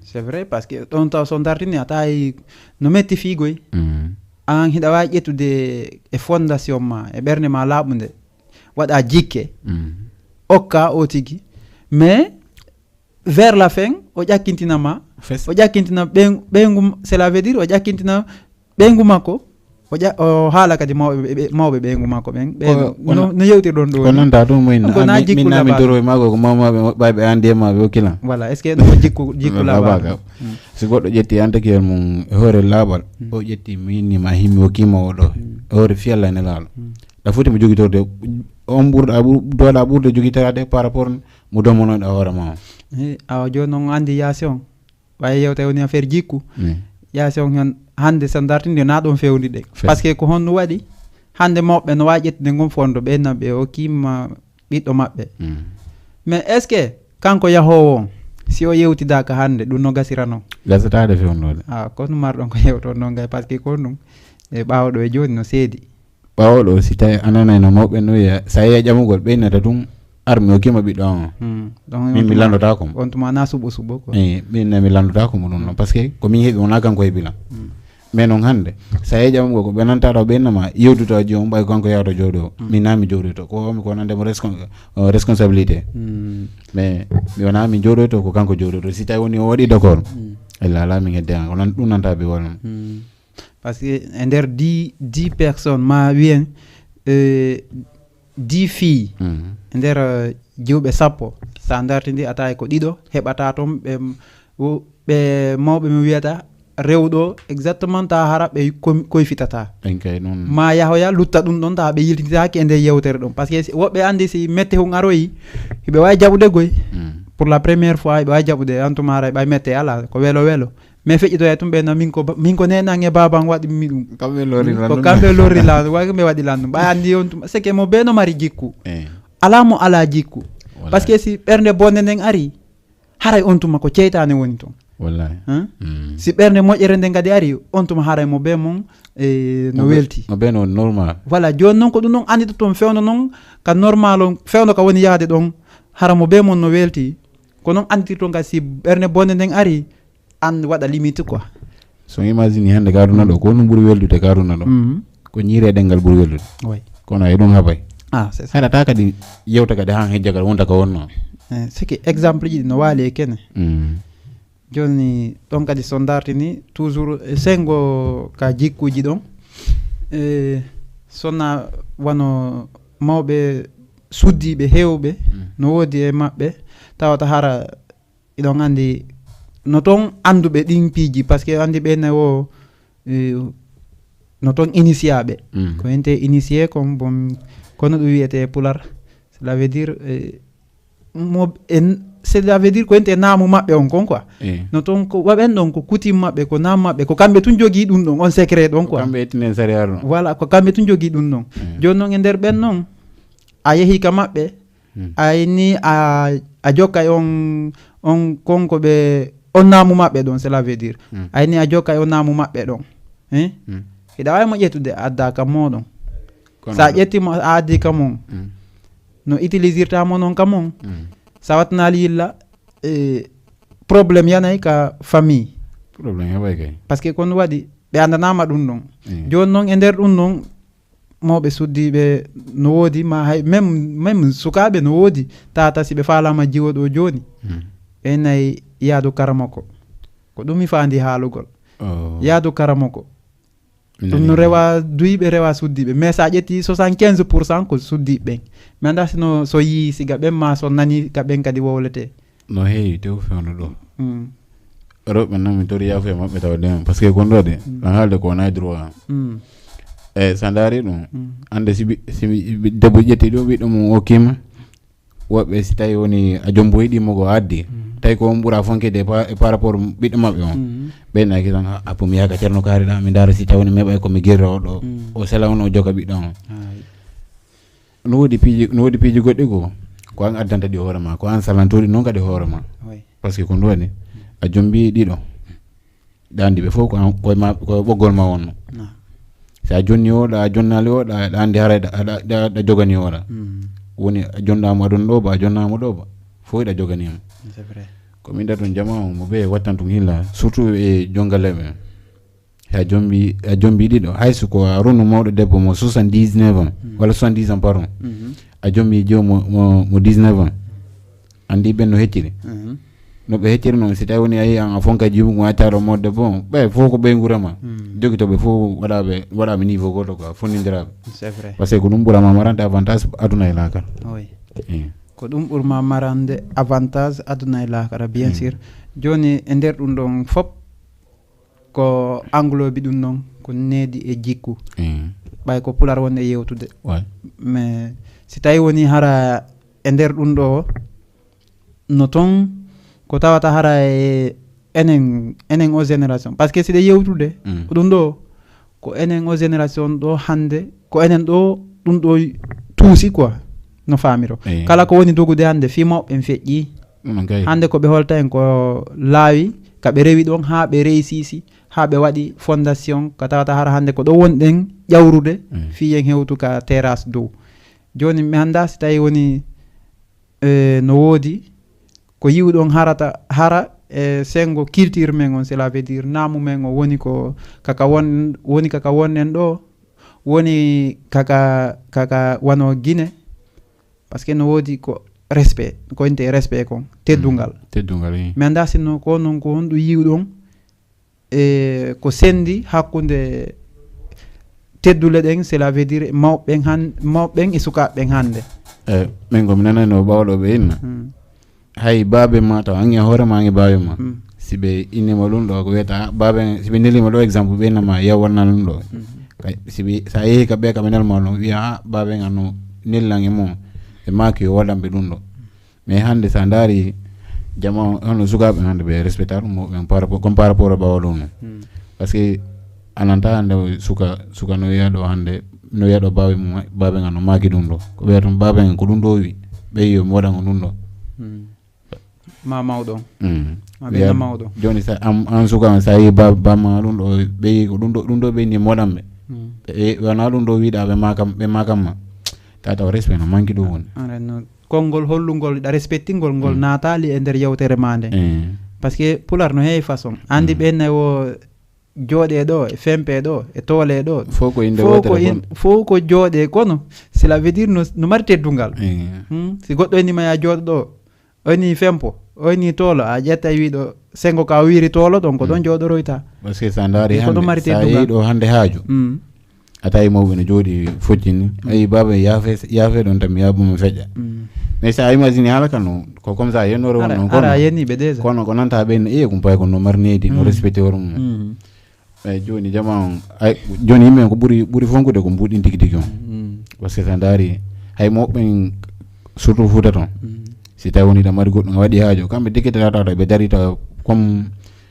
C'est vrai, parce que ɗon taw so dartini a tawi no metti fiigoy. An hiɗa wawi ƴettude e fondation ma e ɓernde ma laaɓunde, waɗa jikke, okka o tigi, mais vers la fin o ƴakkintina ma. O ƴakkintina ɓeyngu, cela veut dire o ƴakkintina ɓeyngu makko. O ƴa o haala kadi mawɓe mawɓe ɓeyngu makko ɓen ɓe no yewtirɗon ɗo. Ko nanta ɗum min min nami toro e maako ko mawmaɓe ɓayɓe andi e maɓe o kilan. Voilà, est ce que ɗum jikku jikku laaɓaka? Si goɗɗo ƴetti antakiyel mum e hoore laaɓal o ƴetti minni ma himmi o kima o ɗo e hoore fiyalla e nelaɗo. Ɗa foti mo jogitorde on ɓurɗa doɗa ɓurde jogitorade par rapport mo domonoɗa hoore ma o. Awa joni noon andi yaasi on ɓay yewta woni affaire jikku. Yaasi on hen hande so dartinde na ɗon fewndi ɗe parce que ko honno waɗi hande mawɓe no wawi ƴettude ngon fondo ɓe naɓe o kimma ɓiɗɗo maɓɓe. Mais est ce que kanko yahowo on si o yewtidaka hande ɗum no gasira noon? Gasatade fewndode. A kono marɗon ko yewto noon gay parce que ko ɗum e ɓawo ɗo e joni no seedi. Ɓawo ɗo si tawi a nanayno mawɓe no wiya sa yehi ƴamugol ɓeynata ɗum armi o kima ɓiɗɗo an o. Min mi landotako mo. On tuma na suɓo suɓo ko. Min mi landotako mo ɗum noon parce que ko min heeɓi wona kanko heeɓi lan. Mais noon hannde sa yehi ƴamugol ko ɓe nanta ɗo ɓeynama yewtuta joom ɓay kanko yawta jooɗo. Min na mi jooɗoyto ko wawmi ko nande mo responsabilité. Mais mi wona mi jooɗoyto ko kanko jooɗoyto si tawi woni o waɗi d'accord. Ella ala min hedde an ko ɗum nanta ɓe wonno. Parce que e nder dix dix personnes ma wiyen dix filles e nder jiwɓe sappo sa dartidi a tawi ko ɗiɗo heɓata toon ɓe ɓe mawɓe mi wiyata rewɗo exactement ta hara ɓe koyfitata. Ma yahoya lutta ɗum ɗon tawa ɓe yiltitaki e nder yewtere ɗum parce que woɓɓe andi si mette hun aroyi hiɓe wawi jaɓude goy. Pour la première fois hiɓe wawi jaɓude antumara ɓay mette ala ko welo welo. Mais feƴƴitoya tum ɓe na min ko min ko nenan e baban waɗi mi ɗum. Kamɓe lorri lan ko kamɓe lorri lan waɗi ɓe waɗi lan ɗum ɓay andi on tuma c'est que mo be no mari jikku. Ala mo ala jikku. Parce que si ɓernde bonde nden ari haray on tuma ko ceytane woni toon. Wallahi. Si ɓernde moƴƴere nden kadi ari on tuma haray mo be mon no welti mo be no normal. Voilà joni noon ko ɗum noon andita toon fewndo noon ka normal on fewndo ka woni yahde ɗon hara mo be mon no welti. Ko noon anditirton kadi si ɓernde bonde nden ari an waɗa limite quoi. So imagine hannde ka aduna ɗo ko honɗum ɓuri weldude ka aduna ɗo? Ko ñiire ɗenngal ɓuri weldude. Kono e ɗum habay. Haɗata kadi yewta kadi han hejja kadi wonta ko wonno. Siki exemple ji ɗi no waali e kene. Joni ɗon kadi so dartini toujours e sengo ka jikkuji ɗon e sona wano mawɓe suddiɓe hewɓe no wodi e maɓɓe tawata hara iɗon andi no toon anduɓe ɗin piiji parce que andi ɓe ne o no toon initiaɓe. Ko hente initié kon bon kono ɗum wiyete pular cela veut dire mo en cela veut dire ko hente naamu maɓɓe on kon quoi. No toon ko waɓen ɗon ko coutume maɓɓe ko naamu maɓɓe ko kamɓe tun jogii ɗum ɗon on secret ɗon quoi. Kamɓe ettinen sariya ɗon. Voilà ko kamɓe tun jogii ɗum ɗon. Joni noon e nder ɓen noon a yehi ka maɓɓe. Ay ni a a jokkay on on konko ɓe on naamu maɓɓe ɗon cela veut dire. Ay ni a jokkay on naamu maɓɓe ɗon. Hiɗa wawi mo ƴettude a adda kam moɗon. Sa ƴetti mo a addi kam on no utilisirta mo non kam on. Sa wattanali yilla e problème yanay ka famille. Problème heɓay kay. Parce que kon waɗi ɓe andanama ɗum ɗon. Joni noon e nder ɗum ɗon mawɓe suddiɓe no woodi ma hay même même sukaɓe no woodi tata si ɓe falama jiwo ɗo joni. Ɓe nayi yaadu karamoko. Ko ɗum mi faandi haalugol. Oh. Yaadu karamoko. Ɗum no rewa duyɓe, rewa suddiiɓe. Mais so a ƴetti soixante-quinze pour cent ko suddiiɓe ɓen. Mi anndaa sino so yii siga ɓen ma so nani ka ɓen kadi wowletee. No heewi tew fewndo ɗo. Mm. Rewɓe noon mi tori yaafuya maɓɓe tawa den. Parce que kon ɗo de, mm, ɗan haalde ko wonaa droit. Mm. E so a ndaari ɗum, mm, annde si ɓi-, si ɓi-, debbo ƴetti ɗum, ɓiɗɗo mum okkima, woɓɓe si tawi woni a jombo yiɗi mo ko addi, mm, tawi ko on ɓura fonke de pa-, par rapport ɓiɗɗo maɓɓe on. Mm. Ɓe naki tan, "Ah, appu mi yaaka Ceerno Kaari ɗa, mi ndaara si tawi woni meɓay ko mi girra o ɗo." Mm. O sela on, o joka ɓiɗɗo on. Ay. No woodi piiji, no woodi piiji goɗɗi ko, ko an addanta ɗi hoore ma, ko an salantoɗi noon kadi hoore ma. Oui. Parce que ko ɗum waɗi, a jombi ɗiɗo. Ɗa anndi ɓe fof ko an, ko e ma, ko e ɓoggol ma wonno. Non. Si a jonni o ɗa, a jonnaali o ɗa, ɗa anndi haray ɗa, ɗa, ɗa, ɗa jogani o ɗa. Mm. Woni a jonnaama ɗon ɗo ba, a jonnaama ɗo ba. Fof ɗa jogani mo. C'est vrai. Ko min ɗa tun jama on, mo ɓe wattan tun hilla, surtout e jongaleɓe. A jombi, a jombi ɗiɗo. Hay so ko a ronu mawɗo debbo mo soixante-dix-neuf ans, mm, walla soixante-dix ans, pardon. Mhm. A jombi jo mo, mo, mo dix-neuf ans. Anndi ɓen no hecciri. Mhm. No ɓe hecciri noon, si tawi woni a yii an a fonka jiwgu accaɗo mo debbo on, ɓe fof ko ɓeyngu rema. Mm. Jogitoɓe fof waɗaɓe, waɗaɓe niveau gooto quoi, fonnindiraɓe. C'est vrai. Parce que ko ɗum ɓurama marande avantage aduna e laakara. Oui. Eh. Ko ɗum ɓurma marande avantage aduna e laakara, bien, mm, sûr. Jooni e nder ɗum ɗon fop, ko englobi ɗum noon, ko needi e jikku. Mm. Ɓay ko pular wonde yewtude. Ouais. Mais si tawi woni hara e nder ɗum ɗo, no toon ko tawata hara e enen, enen o génération. Parce que si ɗe yewtude, mm, ko ɗum ɗo, ko enen o génération ɗo hannde, ko enen ɗo ɗum ɗo tuusi quoi, no faamiro. Eyi. Kala ko woni dogude hannde, fii mawɓe en feƴƴi. Ɗum noon kay. Hannde ko ɓe holta en ko laawi, ka ɓe rewi ɗon haa ɓe reysisi, haa ɓe waɗi fondation, ka tawata hara hannde ko ɗo wonɗen ƴawrude, mm, fii en hewtu ka terrasse dow. Jooni mi anndaa si tawi woni, eh, no woodi ko yiwɗon harata, hara e senngo culture men on, cela veut dire naamu men on woni ko kaka won, woni kaka wonɗen ɗo, woni kaka, kaka wano Guinée, parce que no woodi ko respect, ko innte respect kon, teddungal. Mm, teddungal, wi. Mi anndaa sinno ko noon ko honɗum yiwɗon, e ko senndi hakkunde teddule ɗen, cela veut dire mawɓe ɓen han-, mawɓe ɓen e sukaaɓe ɓen hannde. Eh, min ko mi nanayno ɓawɗo ɓe inna. Hmm. Hay baabe ma taw, an e hoore ma, an e baabe ma. Hmm. Si ɓe innima ɗum ɗo, ko wiyata, ah, baabe, si ɓe nelima ɗo exemple, ɓe innama yaw waɗana ɗum ɗo. Hmm. Kay, si ɓe, sa yehi ka ɓe, ka ɓe nelma ɗum, wiya, ah, baabe an no nellan e mum. E maaki yo waɗan ɓe ɗum ɗo. Mais hannde, so a ndaari jama on, hono sukaaɓe hannde, ɓe respecta ɗum, mo ɓen par rapport, comme par rapport e ɓawo ɗum. Hmm. Parce que a nanta hannde o suka, suka no wiya ɗo hannde, no wiya ɗo baawe mum, baabe ngan no maaki ɗum ɗo. Ko ɓeya tun baabe ngan ko ɗum ɗo wi, ɓe yi yo mi waɗan on ɗum ɗo. Hmm. Ma mawɗo. Hmm. Ma ɓe na mawɗo. Jooni sa, am, an suka on, sa yi ba, ba ma ɗum ɗo, ɓe yi ko ɗum ɗo, ɗum ɗo ɓe ni moɗan ɓe. Hmm. Ɓe, wona ɗum ɗo wiɗa ɓe maakam, ɓe maakam ma. Tata o respect no manki ɗum woni. Konngol hollungol ɗa respectingol ngol, mm, naataali e nder yewtere ma nde. Eh. Parce que pular no heewi façon. Anndi, mm, ɓen nayi wo jooɗe ɗo, e fempe ɗo, e toole ɗo. Fof ko innde wootere, fof ko jooɗe, kono cela veut dire no, no mari teddungal. Eh. Hmm? Si goɗɗo innima ya jooɗo ɗo, o inni fempo, o inni toolo, a ƴetta e wiɗo sengo ka wiiri toolo ɗon, ko ɗon, mm, jooɗoroyta. Parce que sa ndaari hannde, ko ɗon mari teddungal. Sa yehi ɗo hannde haaju. Mm. A tawi mawɓe no jooɗi fojjini. Mm. Ayi, baaba, yaafe, yaafe ɗon tan, mi yaabuma feƴƴa. Mm. Mais sa imagine haala kan no, ko comme ça, yennore wonno, ara, kono, ara yenniɓe déjà. Kono ko nanta ɓen, iye, kum pay ko no mari needi, no, mm, respecté hoore mum. Mm. Eyyi, jooni jama on, ay, jooni yimɓe en ko ɓuri, ɓuri fonkude ko mbuɗin tigi tigi on. Mm. Parce que sa ndaari, hay mawɓe en, surtout Fuuta ton, mm, si tawi woni ɗa mari goɗɗum, a waɗi haaju, kamɓe tigi tigi tawata ɓe dari tawa comme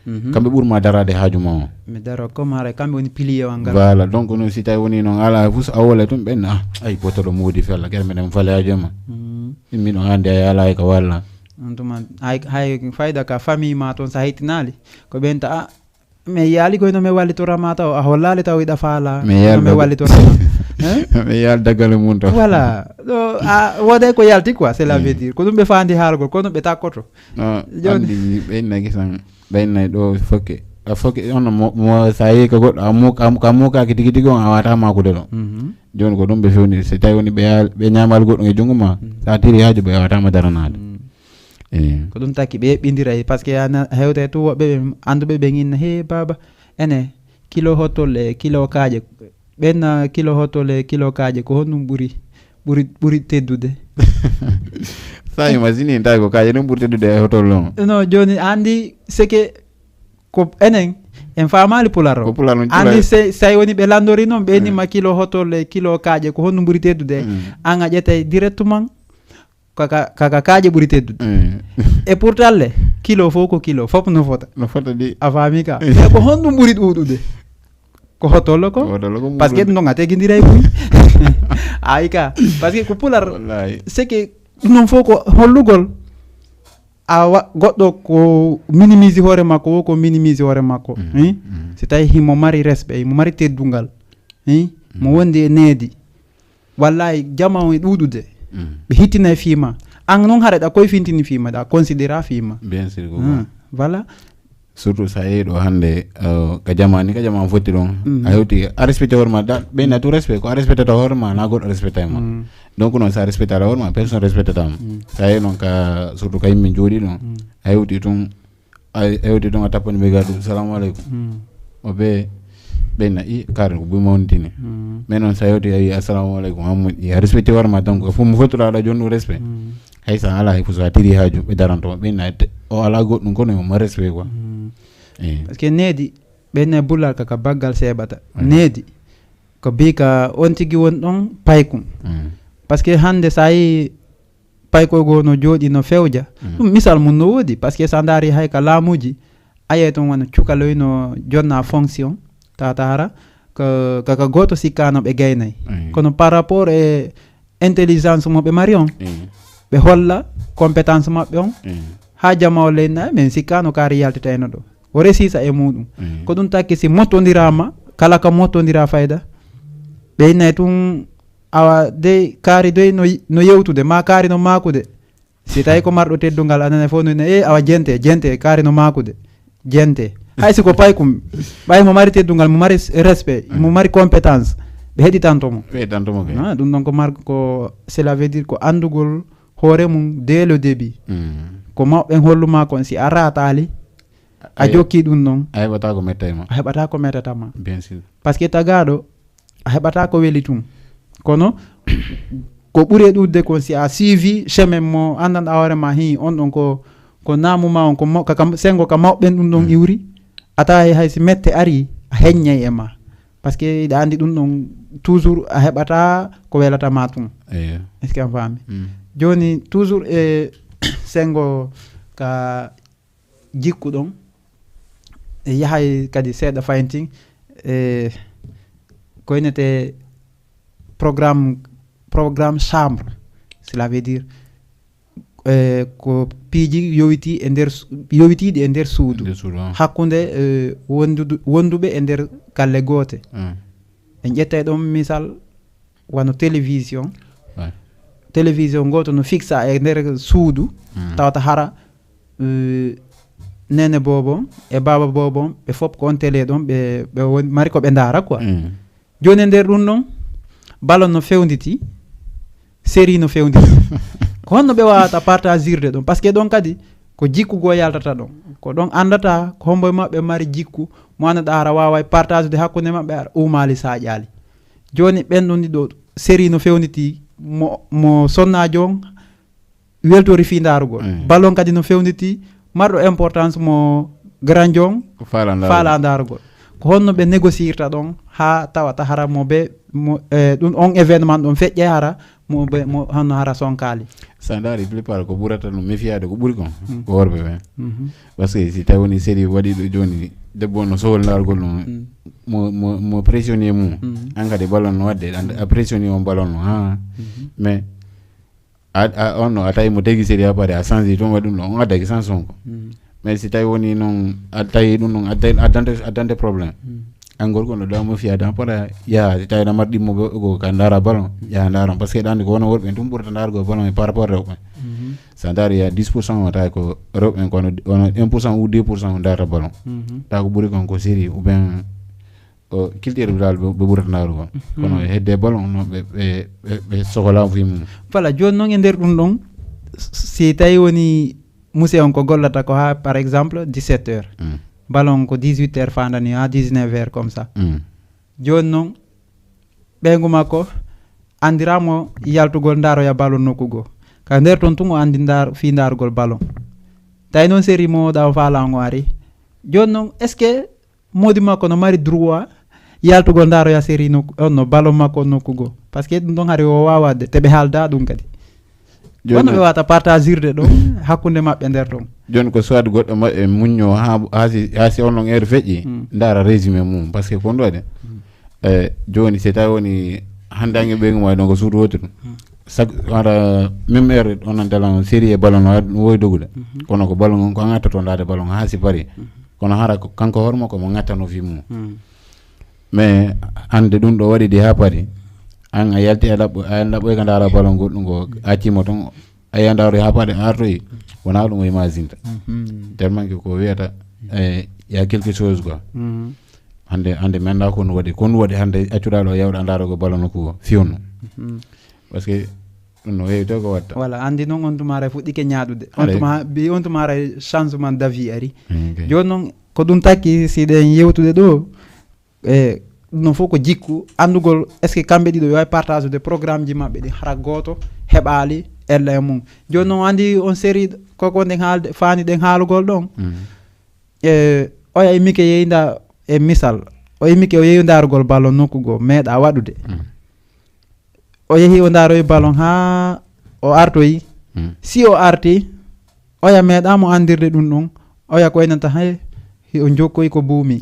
Mhm. Kamɓe ɓurma daraade haaju ma o. Mi daro comme haray kamɓe woni pilier o ngal. Voilà, donc noon si tawi woni noon ala fus a wole tun ɓen, ah, ay, botoɗo moodi fella, kadi meɗen fale haaju ma. Mhm. Min miɗo hande ay ala ka walla. On tuma, hay, hay fayda ka famille ma toon sa hettinaali, ko ɓen ta, ah, mi yaali koy no mi wallitora ma taw, a hollaali taw iɗa faala. Mi yaali no mi dag-, wallitora ma. Hein? Mi yaali daggale mum taw. Voilà. Ɗo, a, wooday ko yalti quoi, cela veut dire. Ko ɗum ɓe faandi haalgol, kono ɓe takkoto. Ah, jooni. Anndi ɓen nagi tan. Ɓen nayi ɗo fokke. A fokke, on mo, mo sa yehi ka goɗɗo, a mu-, a mu-, ka mukaaki tigi tigi on, a wata makude ɗo. Mhm. Jooni ko ɗum ɓe fewni, si tawi woni ɓe yaal-, ɓe ñaamaali goɗɗum e junngo ma, mhm, sa tiri haaju ɓe, a wata ma daranaade. Mhm. Ko ɗum taki ɓe eɓɓindiray, parce que ana hewta e tu woɓɓe ɓe annduɓe ɓe inna, "He baaba, ene kilo hottol e kilo kaaƴe, ɓenna kilo hottol e kilo kaaƴe, ko honɗum ɓuri, ɓuri, ɓuri teddude?" Sa imagine tawi ko kaaƴe ɗum ɓuri teddude e hottol ɗon. No, jooni anndi seke ko enen en faamaali pular o. Ko pular on. Anndi Pular. Se- so tawi woni ɓe lanndori noon, ɓe innima kilo hottol e kilo kaaƴe, ko honɗum ɓuri teddude? An a ƴettay directement kaka, kaka kaaƴe ɓuri teddude. Mm. E pourtant le, kilo fof ko kilo, fof no fota. No fota di. A faami ka? Mais ko honɗum ɓuri ɗuuɗude? Ko hottollo ko? Ko hottollo ko Parce que ɓuri. Ɗum ɗon a tegindiray buy. Ayi ka. Parce que ko pular, Wallahi. C'est que ɗum ɗon fof ko hollugol. A wa- goɗɗo ko minimise hoore makko, wo ko minimise hoore makko. Hein? Si tawi himo mari respect, himo mari teddungal, hein? Mo wondi e needi. Wallahi, jama on e ɗuuɗude. Ɓe hittina e fiima. An noon hara ɗa koye fintini fiima, ɗa considéra fiima. Bien sûr ko Hmm, voilà. Surtout sa yehi ɗo hannde, uh, ka jama ni, ka jama fotti ɗon. A hewti a respecté hoore ma, da ɓeyna tout respect, ko a respectata hoore ma na goɗɗo respecté ma. Donc noon sa respectata hoore ma, personne respectata ma. Sa yehi noon ka surtout ka yimɓe jooɗi ɗon, a hewti tun, a hewti tun a tappani ɓe gadu, "Salamu aleykum." O ɓe ɓeyna i kare ko buy mawndini. Mais noon sa yewti a wi, "Assalamu aleykum." Ammo i a respecté hoore ma, donc fof mo fottuɗa ɗa jonnu respect. Hay sa ala hay fof sa tiri haaju ɓe daranto ma, ɓeyna te- o ala goɗɗum kono mo respect quoi. Eh. Parce que needi ɓeyna bulal ka ka baggal seeɓata. Needi ko bi ka on tigi won ɗon paykum. Parce que hannde sa yi paykoy goo no jooɗi no fewja. Ɗum misal mum no woodi, parce que sa ndaari hay ka laamuuji, a yiyay toon wano cukaloy no jonna fonction, tata hara ko kaka gooto sikkaano ɓe gaynay. Kono par rapport e intelligence mo ɓe mari on, ɓe holla compétence maɓɓe on, haa jama o leyna, min sikkaano kaari yaltitayno ɗo. O resisa e muɗum. Ko ɗum takki si mottondiraama, kala ka mottondira fayda, ɓe innay tun awa dey kaari dey no, no yewtude, ma kaari no maakude. Si tawi ko marɗo teddungal, a nana fof no ne, "Eh, awa jente, jente, kaari no maakude, jente." Hay si ko paykum, ɓay mo mari teddungal, mo mari s- respect, mo mari compétence, ɓe heɗitanto mo. Ɓe heɗitanto mo kay. Ah, ɗum ɗon ko mar ko cela veut dire ko anndugol hoore mum dès le début. Ko mawɓe ɓen hollu ma kon, si a raataali, a Ayo. Jokki ɗum ɗon, A heɓata ko mettay ma. A heɓata ko mettata ma. Bien sûr. Parce que tagaaɗo a heɓata ko weli tun. Kono ko ɓuri e ɗuuɗde kon si a suivi chemin mo anndanɗa hoore ma, hi on ɗon ko, ko naamu ma on, ko mo- ka, ka sengo ka mawɓe ɓen ɗum ɗon iwri. A tawa hay, hay si mette ari, a heññay e ma. Parce que iɗa anndi ɗum ɗon toujours a heɓata ko welata ma tun. Eyo. Est-ce que a faami? Mm. Jooni toujours e sengo ka jikku ɗon, e yahay kadi seeɗa fayentin e ko innete programme, programme chambre, cela veut dire e ko piiji yowiti e nder su- yowitiiɗi e nder suudu. Nder suudu, ah. Hakkunde e wondudu- wonduɓe e nder galle goote. Mm. En ƴettay ɗon misal wano télévision. Ouais. Télévision gooto no fixa e nder suudu, Mm. tawata hara eh, nene bobo e baba bobo, ɓe fof ko on télé ɗon ɓe, ɓe woni mari ko ɓe ndaara quoi. Mm. Jooni e nder ɗum ɗon, ballon no fewnditi, série no fewnditi. Ko honno ɓe wawata partagirde ɗum? Parce que ɗon kadi ko jikku goo yaltata ɗon. Ko ɗon anndata ko hombo e maɓɓe mari jikku mo annduɗa hara waaway partage'ude hakkunde maɓɓe, hara uumaali saaƴaali. Jooni ɓen ɗon ɗiɗo, série no fewnditi, mo, mo sonnaajo on weltori fii ndaarugol. Mm. Ballon kadi no fewnditi, marɗo importance mo grand jon Ko faala ndaarugol. Faala ndaarugol. Ko honno ɓe négociirta ɗon haa tawata hara mo ɓe mo, eh, ɗum on événement ɗon feƴƴay hara mo ɓe mo honno hara sonkaali. Sa ndaari plupart ko ɓurata ɗum méfiade ko ɓuri kon Mm. ko worɓe ɓen. Mhm. Parce que si tawi woni série waɗi ɗo jooni, debbo on no sohol ndaarugol ɗum, Mm. mo, mo, mo pressionné mum. Mm. An kadi ballon no waɗde, an- a pressionné on ballon no, ha. Mhm. Mais a, a, on no a tawi mo tegi série a pare a changé tun waɗi ɗum ɗo, on addaki sens on ko. Mm. Mais si tawi woni noon a tawi ɗum ɗon addante, addante, addante problème. Mm. An gorko no ɗo mo fiyade an pare yaha, si tawi na mar ɗimmo go ka ndaara ballon, yaha ndaara on. Parce que ɗa anndi ko wono worɓe en tun ɓurata ndaarugol ballon e par rapport rewɓe. Mhm. Sa ndaari ya dix pour cent o tawi ko rewɓe en, kono wono un pour cent ou deux pour cent o ndaarata ballon. Mhm. Tawi ko ɓuri kon ko série ou bien o culture dal ɓe ɓe ɓurata ndaarugol. Kono e hedde ballon no ɓe, ɓe, ɓe, ɓe sokola fi mum. Voilà, jooni noon e nder ɗum ɗon, si tawi woni Monsieur on ko gollata ko ha, par exemple, dix-sept heures. Mm. Ballon ko dix-huit heures fandani ha dix-neuf heures comme ça. Mm. Joni noon, ɓeyngu makko andiramo yaltugol ndaroya ballon nokku goo. Ka nder toon tun o andi ndar-, fii ndarugol ballon. Tawi noon série mo ɗa o faalango ari. Joni noon, est-ce que moodi makko no mari droit yaltugol ndaroya série nokku, on no ballon makko on nokku goo? Parce que ɗum ɗon hari o waawade, te ɓe haalda ɗum kadi. Joni wonno ɓe wata partageirde ɗo hakkunde maɓɓe nder ton. Joni ko soit goɗɗo maɓɓe muñño ha, ha si, ha si on non heure feƴƴi, Mm. ndaara résumé mum, parce que ko ɗum waɗi. Mm. E, joni si tawi woni hannde ange ɓeyngu ma ɗon ko suudu woturu. Mm. Chaque, wara même heure on nan talan série e ballon no, no wowi dogude. Mhm. Kono ko ballon on ko an attoto ndaade ballon ha si pari. Mhm. Kono hara ko kanko hoore makko mo ngattano fi mum. Mm. Mais hannde ɗum ɗo waɗi di ha pari. An a yalti a laɓɓo, a laɓɓoy ka ndaara ballon goɗɗum ngo, accimo ton, a yiya ndaaro ha pari artoyi. Wona ɗum o imaginta. Mhm. Tellement que ko wiyata, eh, y a quelque chose quoi. Mhm. Hannde, hannde mi annda ko no waɗi. Ko no waɗi hannde accuɗa ɗo yawɗa ndaaro ko ballon nokku go. Fiyonno. Mhm. Parce que ɗum no heewi to ko watta. Voilà, andi noon on tuma ara fuɗɗike ñaaɗude. On Aɗa tuma, bi on tuma ara changement d'avis ari. Mm, ok. Jooni noon ko ɗum takki si ɗen yewtude ɗo, e, ɗum ɗon fof ko jikku, anndugol est-ce que kamɓe ɗiɗo yo ay partage de programme ji maɓɓe ɗi hara gooto heɓaali ella e mum. Jooni noon andi on série koko nden haalde, faani ɗen haalugol ɗon. Mm. E, oya e Mike yeynda e misal. O e Mike o yeyndarugol ballon nokku goo, meeɗa waɗude. Mm. O yehi o ndaroyi ballon haa o artoyi. Mm. Si o arti, oya meeɗa mo andirde ɗum ɗon. Oya ko enanta hay, hiɗo jokkoyi ko buumi.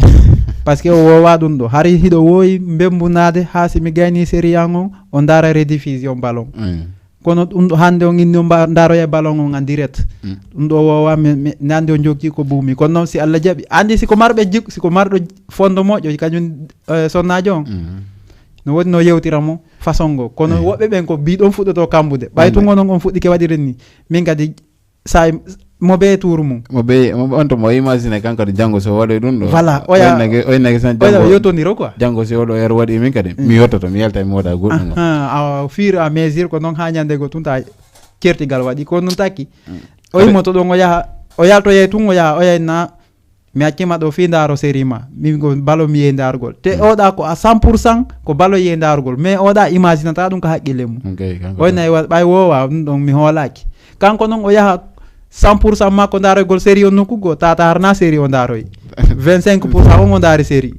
Parce que o wowa ɗum ɗo. Hari hiɗo wowi mbembunaade haa si mi gayni série an on, o ndara rediffusion ballon. Mm. Kono ɗum ɗo hannde on inni o mba-, ndaroya ballon on en direct. Mm. Ɗum ɗo wowa mi, mi, nande o jokki ko buumi. Kono noon si Allah jaɓi. Andi si ko marɓe jik-, si ko marɗo fondo moƴƴo, kañum, eh, sonnaajo on. Mm. No woni no yewtira mo façon ngo. Kono Mm. woɓɓe ɓen ko bi ɗon fuɗɗoto kambude. Ɓay Mm. tun onon on fuɗɗike waɗire ni. Min kadi sa mo be tuuru mum. Mo be, mo, on to mo imagine kanko to janngo so waɗoy ɗum ɗo. Voilà, oya, oynake, oynake san oya janngo, yotondiro quoi. Janngo si oɗo heure waɗi min kadi, Mm. mi yottoto, mi yalta, mi waɗa goɗɗum ɗo. Aha, au fur et à mesure ko noon haa ñande go tun ta certigal waɗi. Ko noon takki. Mm. O immoto ɗon o yaha, o yaltoye tun o yaha, o yayna, mi accima ɗo fii ndaaro série ma. Min ko ballon mi yehi ndaarugol. Te Mm. oɗa ko à cent pour cent ko ballon yehi ndaarugol. Mais oɗa imaginata ɗum ko haqqille mum. Ok, kanko Oy tan. Nay wa-, ɓay wowa ɗum ɗon mi hoolaki. Kanko noon o yaha cent pour cent makko ndaarogol série on nokku goo, tata harna série o ndaaroy. Vingt-cinq pour cent on o ndaari série.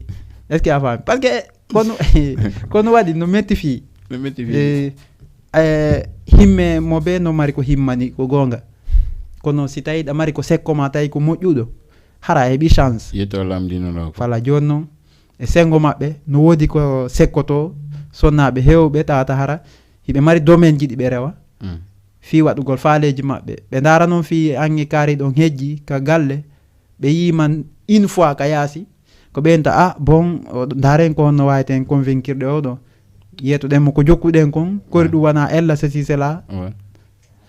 Est-ce que a faami? Parce que kono, kono waɗi no metti fii. No metti fii. Eh, eh, himme mo be no mari ko himmani ko goonga. Kono si tawi ɗa mari ko sekko ma tawi ko moƴƴuɗo, hara a heɓi chance. Yetto lamdino ɗo ko. Fala jooni noon, e senngo maɓɓe, no woodi ko sekkoto sonnaaɓe heewɓe tawata hara hiɓe mari domaine ji ɗi ɓe rewa, Mm. fii waɗugol faaleeji maɓɓe. Ɓe ndaara noon fii ange kaari ɗon hejji ka galle, ɓe yii man une fois ka yaasi, ko ɓeynta, "Ah, bon, o, ndaaren ko honno waaweten convaincre ɗo oɗo. Yettoɗen mo ko jokkuɗen kon, kori Mm. ɗum wona ella, ceci, cela." Ouais.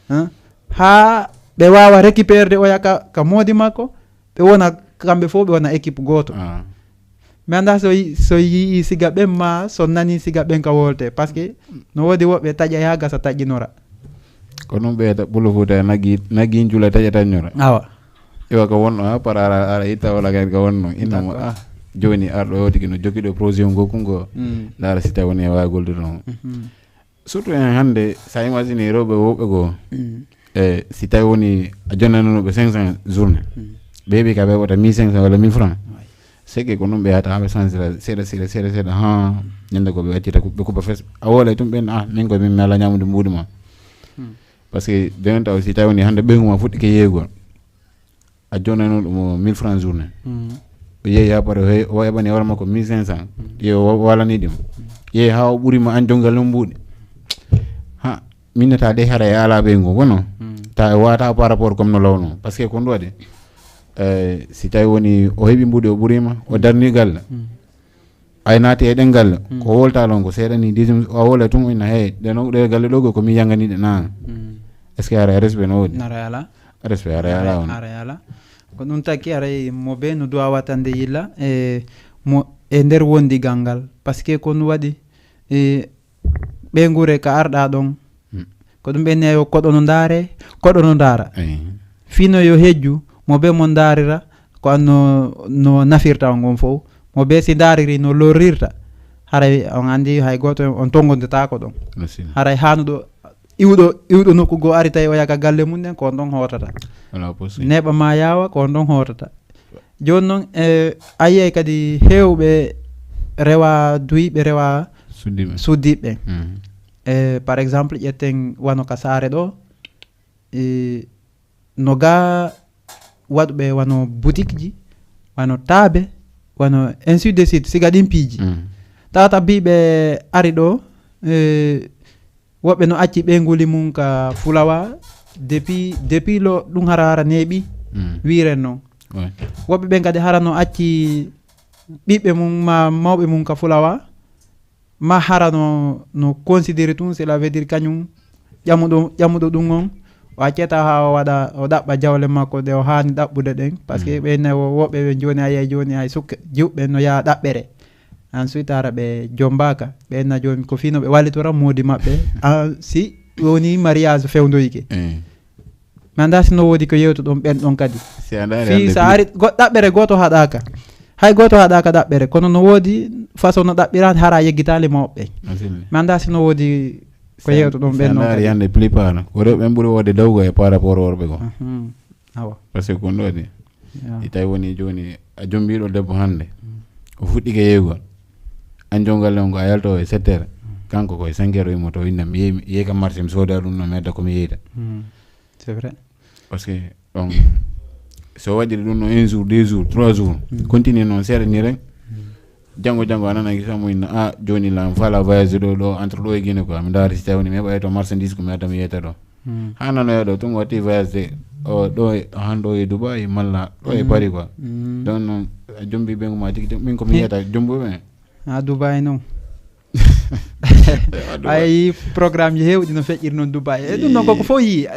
Hein? Haa ɓe waawa récupérer de oya ka, ka moodi makko, ɓe wona kamɓe fof, ɓe wona équipe gooto. Ah. Mi annda so yi-, so yii siga ɓen ma, so nani siga ɓen ka wolte. Parce que no woodi woɓɓe taƴa yaa gasa taƴinora. Ko ɗum ɓe ta-, Pullo Fuuta naggi, naggi njula taƴa taƴnora. Awa. Iwa ko wonno ha, par ara, ara itta wala kadi ko wonno. Inna mo, D'accord. Ah, jooni arɗo o tigi no jokki ɗo projet o ngo kungo. Mm. Ndaara si tawi woni e waagol ɗum ɗon. Mhm. Surtout en hannde, sa imagine rewɓe woɓɓe goo, Mm. e si tawi woni a jonnanono ɓe cinq cents journée, Mm. ɓe heɓi ka ɓe waɗa mille cinq cents walla mille francs. Ouais. Seke ko ɗum ɓe yahata haa ɓe sansira seeɗa, seeɗa, seeɗa, seeɗa, haa ñande ko ɓe accita ku-, ɓe kuɓa fes. A woola e tum ɓen, ah, min koye min mi ala ñamude mbuuɗi ma. Mm. Parce que denen taw si tawi woni hannde ɓeyngu ma fuɗɗike yeeygol. A jonnano ɗum o mille francs journée. Mm. O yeeyi haa pare, o he-, o heɓani hoore makko mille cinq cents. Mm. Yo o wa-, walani ɗum. Mm. Yeeyi haa o ɓuri ma an jonngal no mbuuɗi. Ha, min nata de hara e ala ɓeyngu, kono Mm. ta e wata par rapport comme no lawno. Parce que ko ɗum waɗi, eh, si tawi woni o heɓi mbuuɗi o ɓuri ma, o darni galle. Mm. Ay naati e ɗen galle, Mm. ko wolta ɗon ko seeɗa ni, deuxième, a woola tun o inna, hey, ɗe no, ɗe galle ɗo ko mi yangani ɗe na. Mm. Est-ce que ara respect no woodi? Ara ala. Respect ara ala on. Ara ala. Ko ɗum taki aray mo be no duwa watande yilla e mo e nder wondigal ngal. Parce que ko no waɗi e ɓe ngure ka arɗa ɗon. Mm. Ko ɗum ɓe neyo koɗo no ndaare, koɗo no ndaara. Eyi. fino yo hejju, mo be mo ndaarira ko anno no nafirta on ngon fof, mo be si ndaariri no lorrirta, haray on anndi hay gooto on tonngondirtaako ɗon. Haray haanuɗo iwɗo iwɗo nokku goo ari tawi o yaka galle mum ɗen, ko on ɗon hootata. Neeɓa ma yaawa, ko on ɗon hootata. Jooni noon, e a yiyay kadi heewɓe rewa duyiɓe rewa suddiɓe. E par exemple, ƴetten wano ka saare ɗo, e no ga waɗuɓe wano boutique ji, wano taabe, wano ainsi de suite, siga ɗin piiji. Tawata biɓe ari ɗo, e woɓɓe no acci ɓeynguuli mum ka fulawa, depuis depuis lo ɗum hara hara neeɓi. Wiren noon. Woɓɓe ɓen kadi hara no acci ɓiɓɓe mum ma mawɓe mum ka fulawa, ma hara no no considéré tun, cela veut dire kañum ƴamuɗo ƴamuɗo ɗum on, o acceta ha o waɗa o ɗaɓɓa jawle makko ɗe o haani ɗaɓɓude ɗen, parce que ɓe ne woɓɓe ɓe jooni a yiyay jooni hay sukke jiwɓe no yaha ɗaɓɓere. Ensuite hara ɓe jombaaka, ɓe na jooni ko fino ɓe wallitora moodi maɓɓe. Si woni mariage fewndoyike, mi annda si no woodi ko yewtuɗon ɓen ɗon kadi. Fii so ari ɗaɓɓere gooto haɗaaka, hay gooto haɗaaka ɗaɓɓere, kono no woodi façon no ɗaɓɓiraade hara yeggitaali mawɓe ɓen. Mi annda si no woodi ko yewtuɗon ɓen ɗon kadi. Yande plupart ko rewɓe ɓen ɓuri wodde dawgo e par rapport worɓe goo. Awa. Parce que ko ɗum ɗo waɗi. Si tawi woni jooni a jombiiɗo debbo hannde, o fuɗɗike yeeygol, an jom galle on ko a yalto e sept heures, kanko koye cinq heures o yimmoto, o inna mi yeeyi mi yeeyi ka marché mi sooda ɗum ɗo mi adda ko mi yeeyta. C'est vrai. Parce que ɗon so waɗiri ɗum ɗo un jour, deux jours, trois jours, continue noon seeɗa ni rek, janngo janngo a nana gisa mo inna a jooni la mi faala voyage ɗo ɗo entre ɗo e Guinée quoi, mi ndaara si tawi woni mi heɓa to marchandise ko mi adda mi yeeyta ɗo. Haa nanoya ɗo tun watti voyage de o ɗo e- o han ɗo e Dubai malla ɗo e Paris quoi. Donc noon a jombi ɓe ma tigi tigi min ko mi yiyata jombuɓe. Ha Dubai noon. Ay programme ji heewɗi no feƴƴiri noon Dubai e ɗum noon koko fof yii.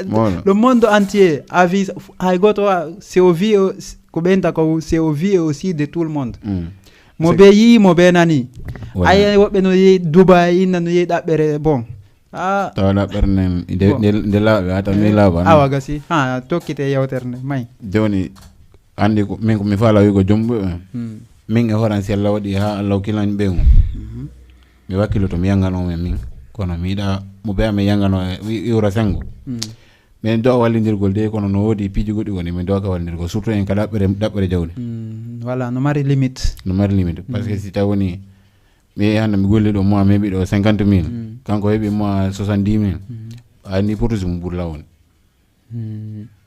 Le monde entier a vie hay gooto wa c'est au vie ko ɓeynta ko c'est au vie aussi de tout le monde. Mo be yii mo be nani. Ay woɓɓe no yehi Dubai inna no yehi ɗaɓɓere bon. Ah. Tawa ɗaɓɓere nden nde Bon. nde nde laaɓi ha taw ni laaɓa awa gasi ha tokkite yewtere nde may. Joni andi ko min ko mi faala wigo jombuɓe ɓen. Hmm. Min e horan si Allah waɗi ha Allah hokkilan ɓeygu, mi wakkiloto mi yanganoma min, kono mi yiɗa mo be amin yangano e wi- iwra sengo. Hmm. Min dowa wallindirgol de kono no woodi piiji goɗɗi woni min dowa ka wallindirgol surtout en ka ɗaɓɓere ɗaɓɓere jawdi. Hmm, voilà no mari limite. No mari limite parce que si taw woni mi yehi hannde mi golli ɗo mois mi heɓi ɗo cinquante mille, kanko heɓi mois soixante dix mille. A anndi pourtosi mo ɓurla woni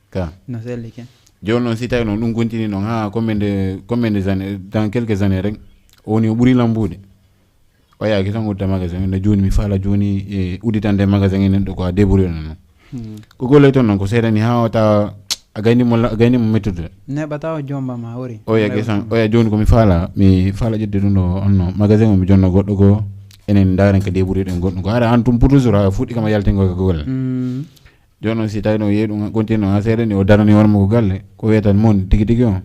ka. No selli ke. Jooni noon si tawi noon ɗum continue noon ha combien de combien de années dans quelques années rek o woni o ɓuri lambude. O yaaki tan udda magasin no jooni mi faala jooni e udditande magasin en ɗo ko a débrouille noon. Ko golle toon noon ko seeɗa ni ha o tawa a gayni mo la- a gayni mo mettude. Neɓata o jomba ma hori. Oya gesan oya jooni ko mi faala mi faala ƴettude ɗum ɗo onno magasin o mi jonna goɗɗo goo. Enen ndaaren ka débrouille ɗen goɗɗum ko ara an tum pour toujours ha fuɗɗi kam a yaltingol ka golle. Jooni noon si tawi no yeeyi ɗum continue ha seeɗa ni o darani hoore makko galle ko wiyatan mon tigi tigi on.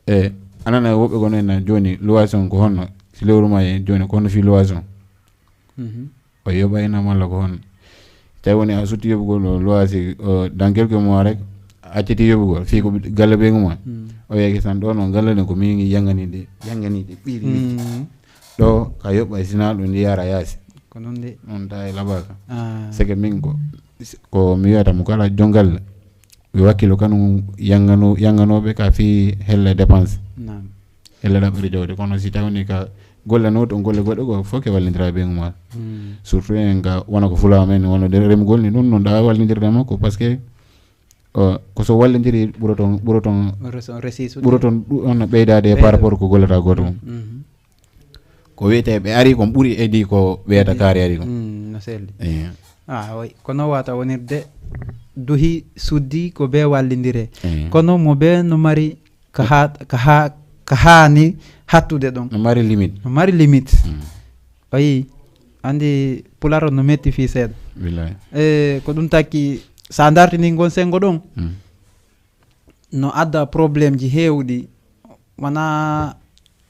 E a nana woɓɓe goo no en jooni location ko honno si lewru ma e jooni ko honno fii location. O yoɓayna malla ko honno tawi woni a sutti yoɓugol o loyer dans quelques mois rek a acciti yoɓugol fii ko galle ɓeygu ma. O wiyake tan ɗo noon galle ɗen ko min yanganiɗe yanganiɗe ɓiiri ɗo ka yoɓɓay sina ɗum ndi yara yaasi. Ko noon de. Noon tawi laɓaka. C'est que min ko ko mi wiyata mo kala jon galle mi wakkilo kanum yangano yanganooɓe ka fii helle dépense. Helle ɗaɓɓere jawdi kono si tawni ka golle no ɗon golle goɗɗe goo fof ke wallindira ɓeygu ma. Surtout en ga wona ko fulawa men wona de remugol ni ɗum noon ɗa wallindirde makko parce que ko so wallindiri ɓuroton ɓuroton ɓuroton ɗum on ɓeydade par rapport ko gollata gooto mum. Ko wiyetee ɓe ari kon ɓuri edi ko ɓeyata kaari ari kon. No selli. Ah oui, kono wata wonirde duhi suddi ko be wallindire. Kono mo be no mari ka ha ka ha ka haani hattude ɗon. No mari limite. No mari limite. O yi andi pularo no metti fii seeɗa. Billahi. E ko ɗum takki sa dartini ngon sengo ɗon. No adda problème ji heewɗi wona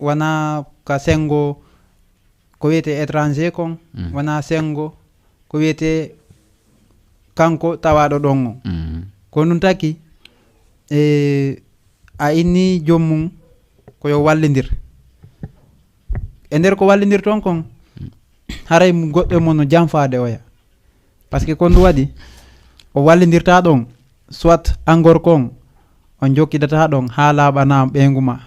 wona ka sengo ko wiyetee étranger kon wona sengo ko wiyetee kanko tawaaɗo ɗon on. Ko ɗum taki E a inni joom mum ko yo wallindir. E nder ko wallindir toon kon, haray mo goɗɗo e mon no janfaade oya. Parce que kon ɗum waɗi, o wallindirta ɗon, soit an gorko on, on jokkidata ɗon haa laaɓana ɓeyngu ma.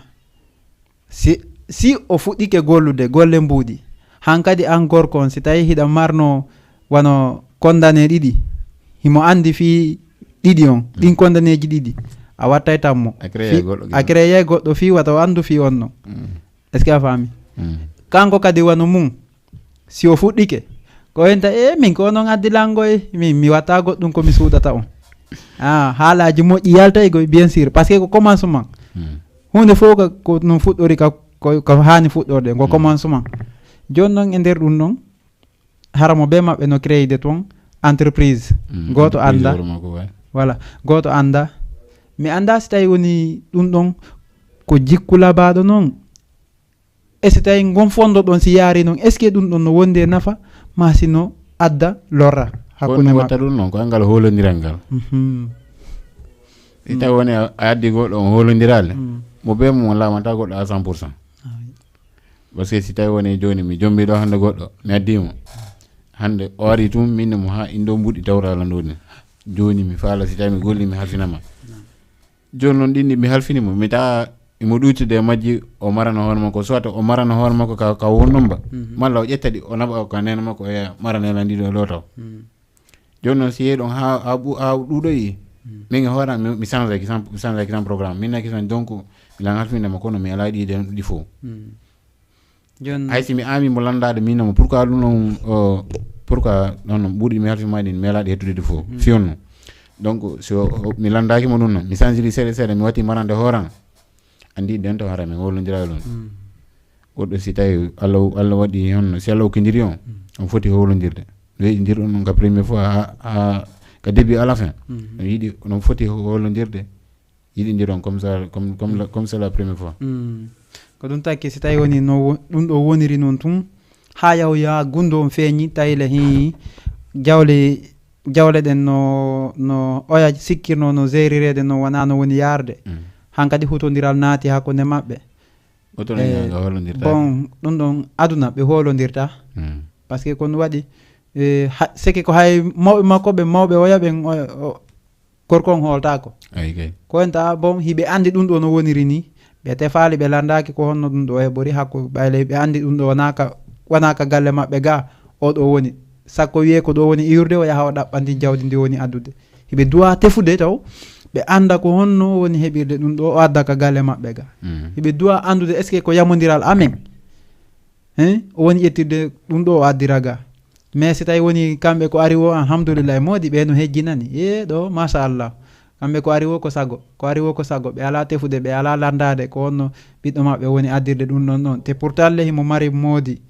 Si, si o fuɗɗike gollude golle mbuuɗi, hankadi an gorko on, si tawi hiɗa marno wano kondane ɗiɗi, himo anndi fii ɗiɗi on, ɗin kondaneeji ɗiɗi, a wattay tan mo. A créé Fii- goɗɗo a gila. Créé goɗɗo fii wata o anndu fii on non. Mm. Est-ce que a faami? Mm. Kanko kadi wano mum, si o fuɗɗike, ko enta, "E, min ko onon addi lango e, min mi watta goɗɗum ko mi suuɗata on." Ah, haalaaji moƴƴi yaltay koy, bien sûr, parce que ko commencement. Mm. Huunde fof ko, ko non fuɗɗori ka, ko, ko haani fuɗɗorde, ko Mm. commencement. Jooni noon e nder ɗum noon, hara mo bee maɓɓe no créé de toon entreprise. Mm, Gooto entreprise annda. Hoore makko, ouais. Voilà, gooto annda. Mi annda si tawi woni ɗum ɗon ko jikku labaaɗo noon. E si tawi ngon fondo ɗon si yaari noon, est-ce que ɗum ɗon no wondi e nafa, ma si no adda lorra Ko hakkunde no maɓɓe? Watta ɗum noon, ko angal hoolondiral ngal. Mhm. Si tawi woni a a addi goɗɗo on hoolondiraale, Mm. mo bee mum on laamata goɗɗo à cent pour cent. Ah, oui. Parce que si tawi woni jooni mi jombi ɗo hannde goɗɗo, mi addi mo. Hannde o ari tun, min mo haa indo mbuɗi tawra lan ɗo ni. Jooni mi faala si tawi mi golli mi halfinama. Jooni noon ɗin ɗi mi halfini mo, mi tawa imo ɗuytude e majji, o marana hoore makko, soit o marana hoore makko ka, ka wonnon ba. Mhm. Malla o ƴetta ɗi, o naɓa ka neene makko, o yeeya marana lan ɗiɗo e lootaw. Mm. Jooni noon si yehi ɗon haa, haa ɓu-, haa ɗuuɗoyi, Mm. min e hoore am, mi, mi change ki san, mi change ki san programme. Min naki san, donc, mi lan halfinde mo kono mi alaa ɗi ɗen ɗi fof. Mm. Jooni Hay si mi aami mo landaade min mo, pourquoi ɗum noon, o, pourquoi ɗon noon ɓuuɗi mi halfi ma ɗin, mi alaa ɗi hettude ɗi fof. Mm. Fiyonno. Donc, so o, mi landaaki mo ɗum noon, mi change ɗi seeɗa seeɗa, mi watti marande hoore am. Anndi den to hara min hollondira ɗum. Mm. Goɗɗo si tawi Allah, Allah waɗi honno, si Allah okkindiri on, Mm. on foti hollondirde. No yiɗindir on ka première fois, ha, ha, ka début à la fin. Mm. On yiɗi, on foti hollondirde. Yiɗindir on comme ça, comme, comme la, comme c'est la première fois. Mm. Ko ɗum taki si tawi woni no wo-, ɗum ɗo woniri noon tun, haa yahu yaha gunndo on feeñi, tawi le hi jawle, jawle ɗen no, no oya sikkirno no zerireede no wona no woni yaarde. Mm. Hankadi hutondiral naati hakkunde maɓɓe. Oto Eh, nga hollondirta. Bon, ɗum ɗon aduna ɓe hollondirta. Mm. Parce que kon waɗi, eh, ha-, seke ko hay mawɓe makko ɓe, mawɓe oya ɓen, o, o, gorko on hooltaako. Ay, kay. Ko en tawa, bon, hiɓe anndi ɗum ɗo no woniri ni. Ɓe tefaali, ɓe landaaki ko honno ɗum ɗo heɓori hakko, ɓayle ɓe anndi ɗum ɗo wonaa ka, wonaa ka galle maɓɓe ga, o ɗo woni. Sakko wiyee ko ɗo woni iwrude, o yaha o ɗaɓɓa ndin jawdi ndi woni addude. Hiɓe duwa tefude taw, ɓe annda ko honno woni heɓirde ɗum ɗo, o adda ka galle maɓɓe ga. Mm. Hiɓe duwa anndude, est-ce que ko yamondiral amen? Hein? O woni ƴettirde ɗum ɗo, o addira ga. Mais si tawi woni kamɓe ko ari wo, alhamdulillahi, moodi ɓe no hejjinani. Ye ɗo, machallah. Kamɓe ko ari wo ko sago. Ko ari wo ko sago. Ɓe alaa tefude, ɓe alaa landaade ko honno ɓiɗɗo maɓɓe woni addirde ɗum ɗon ɗon. Te pourtant le himo mari moodi.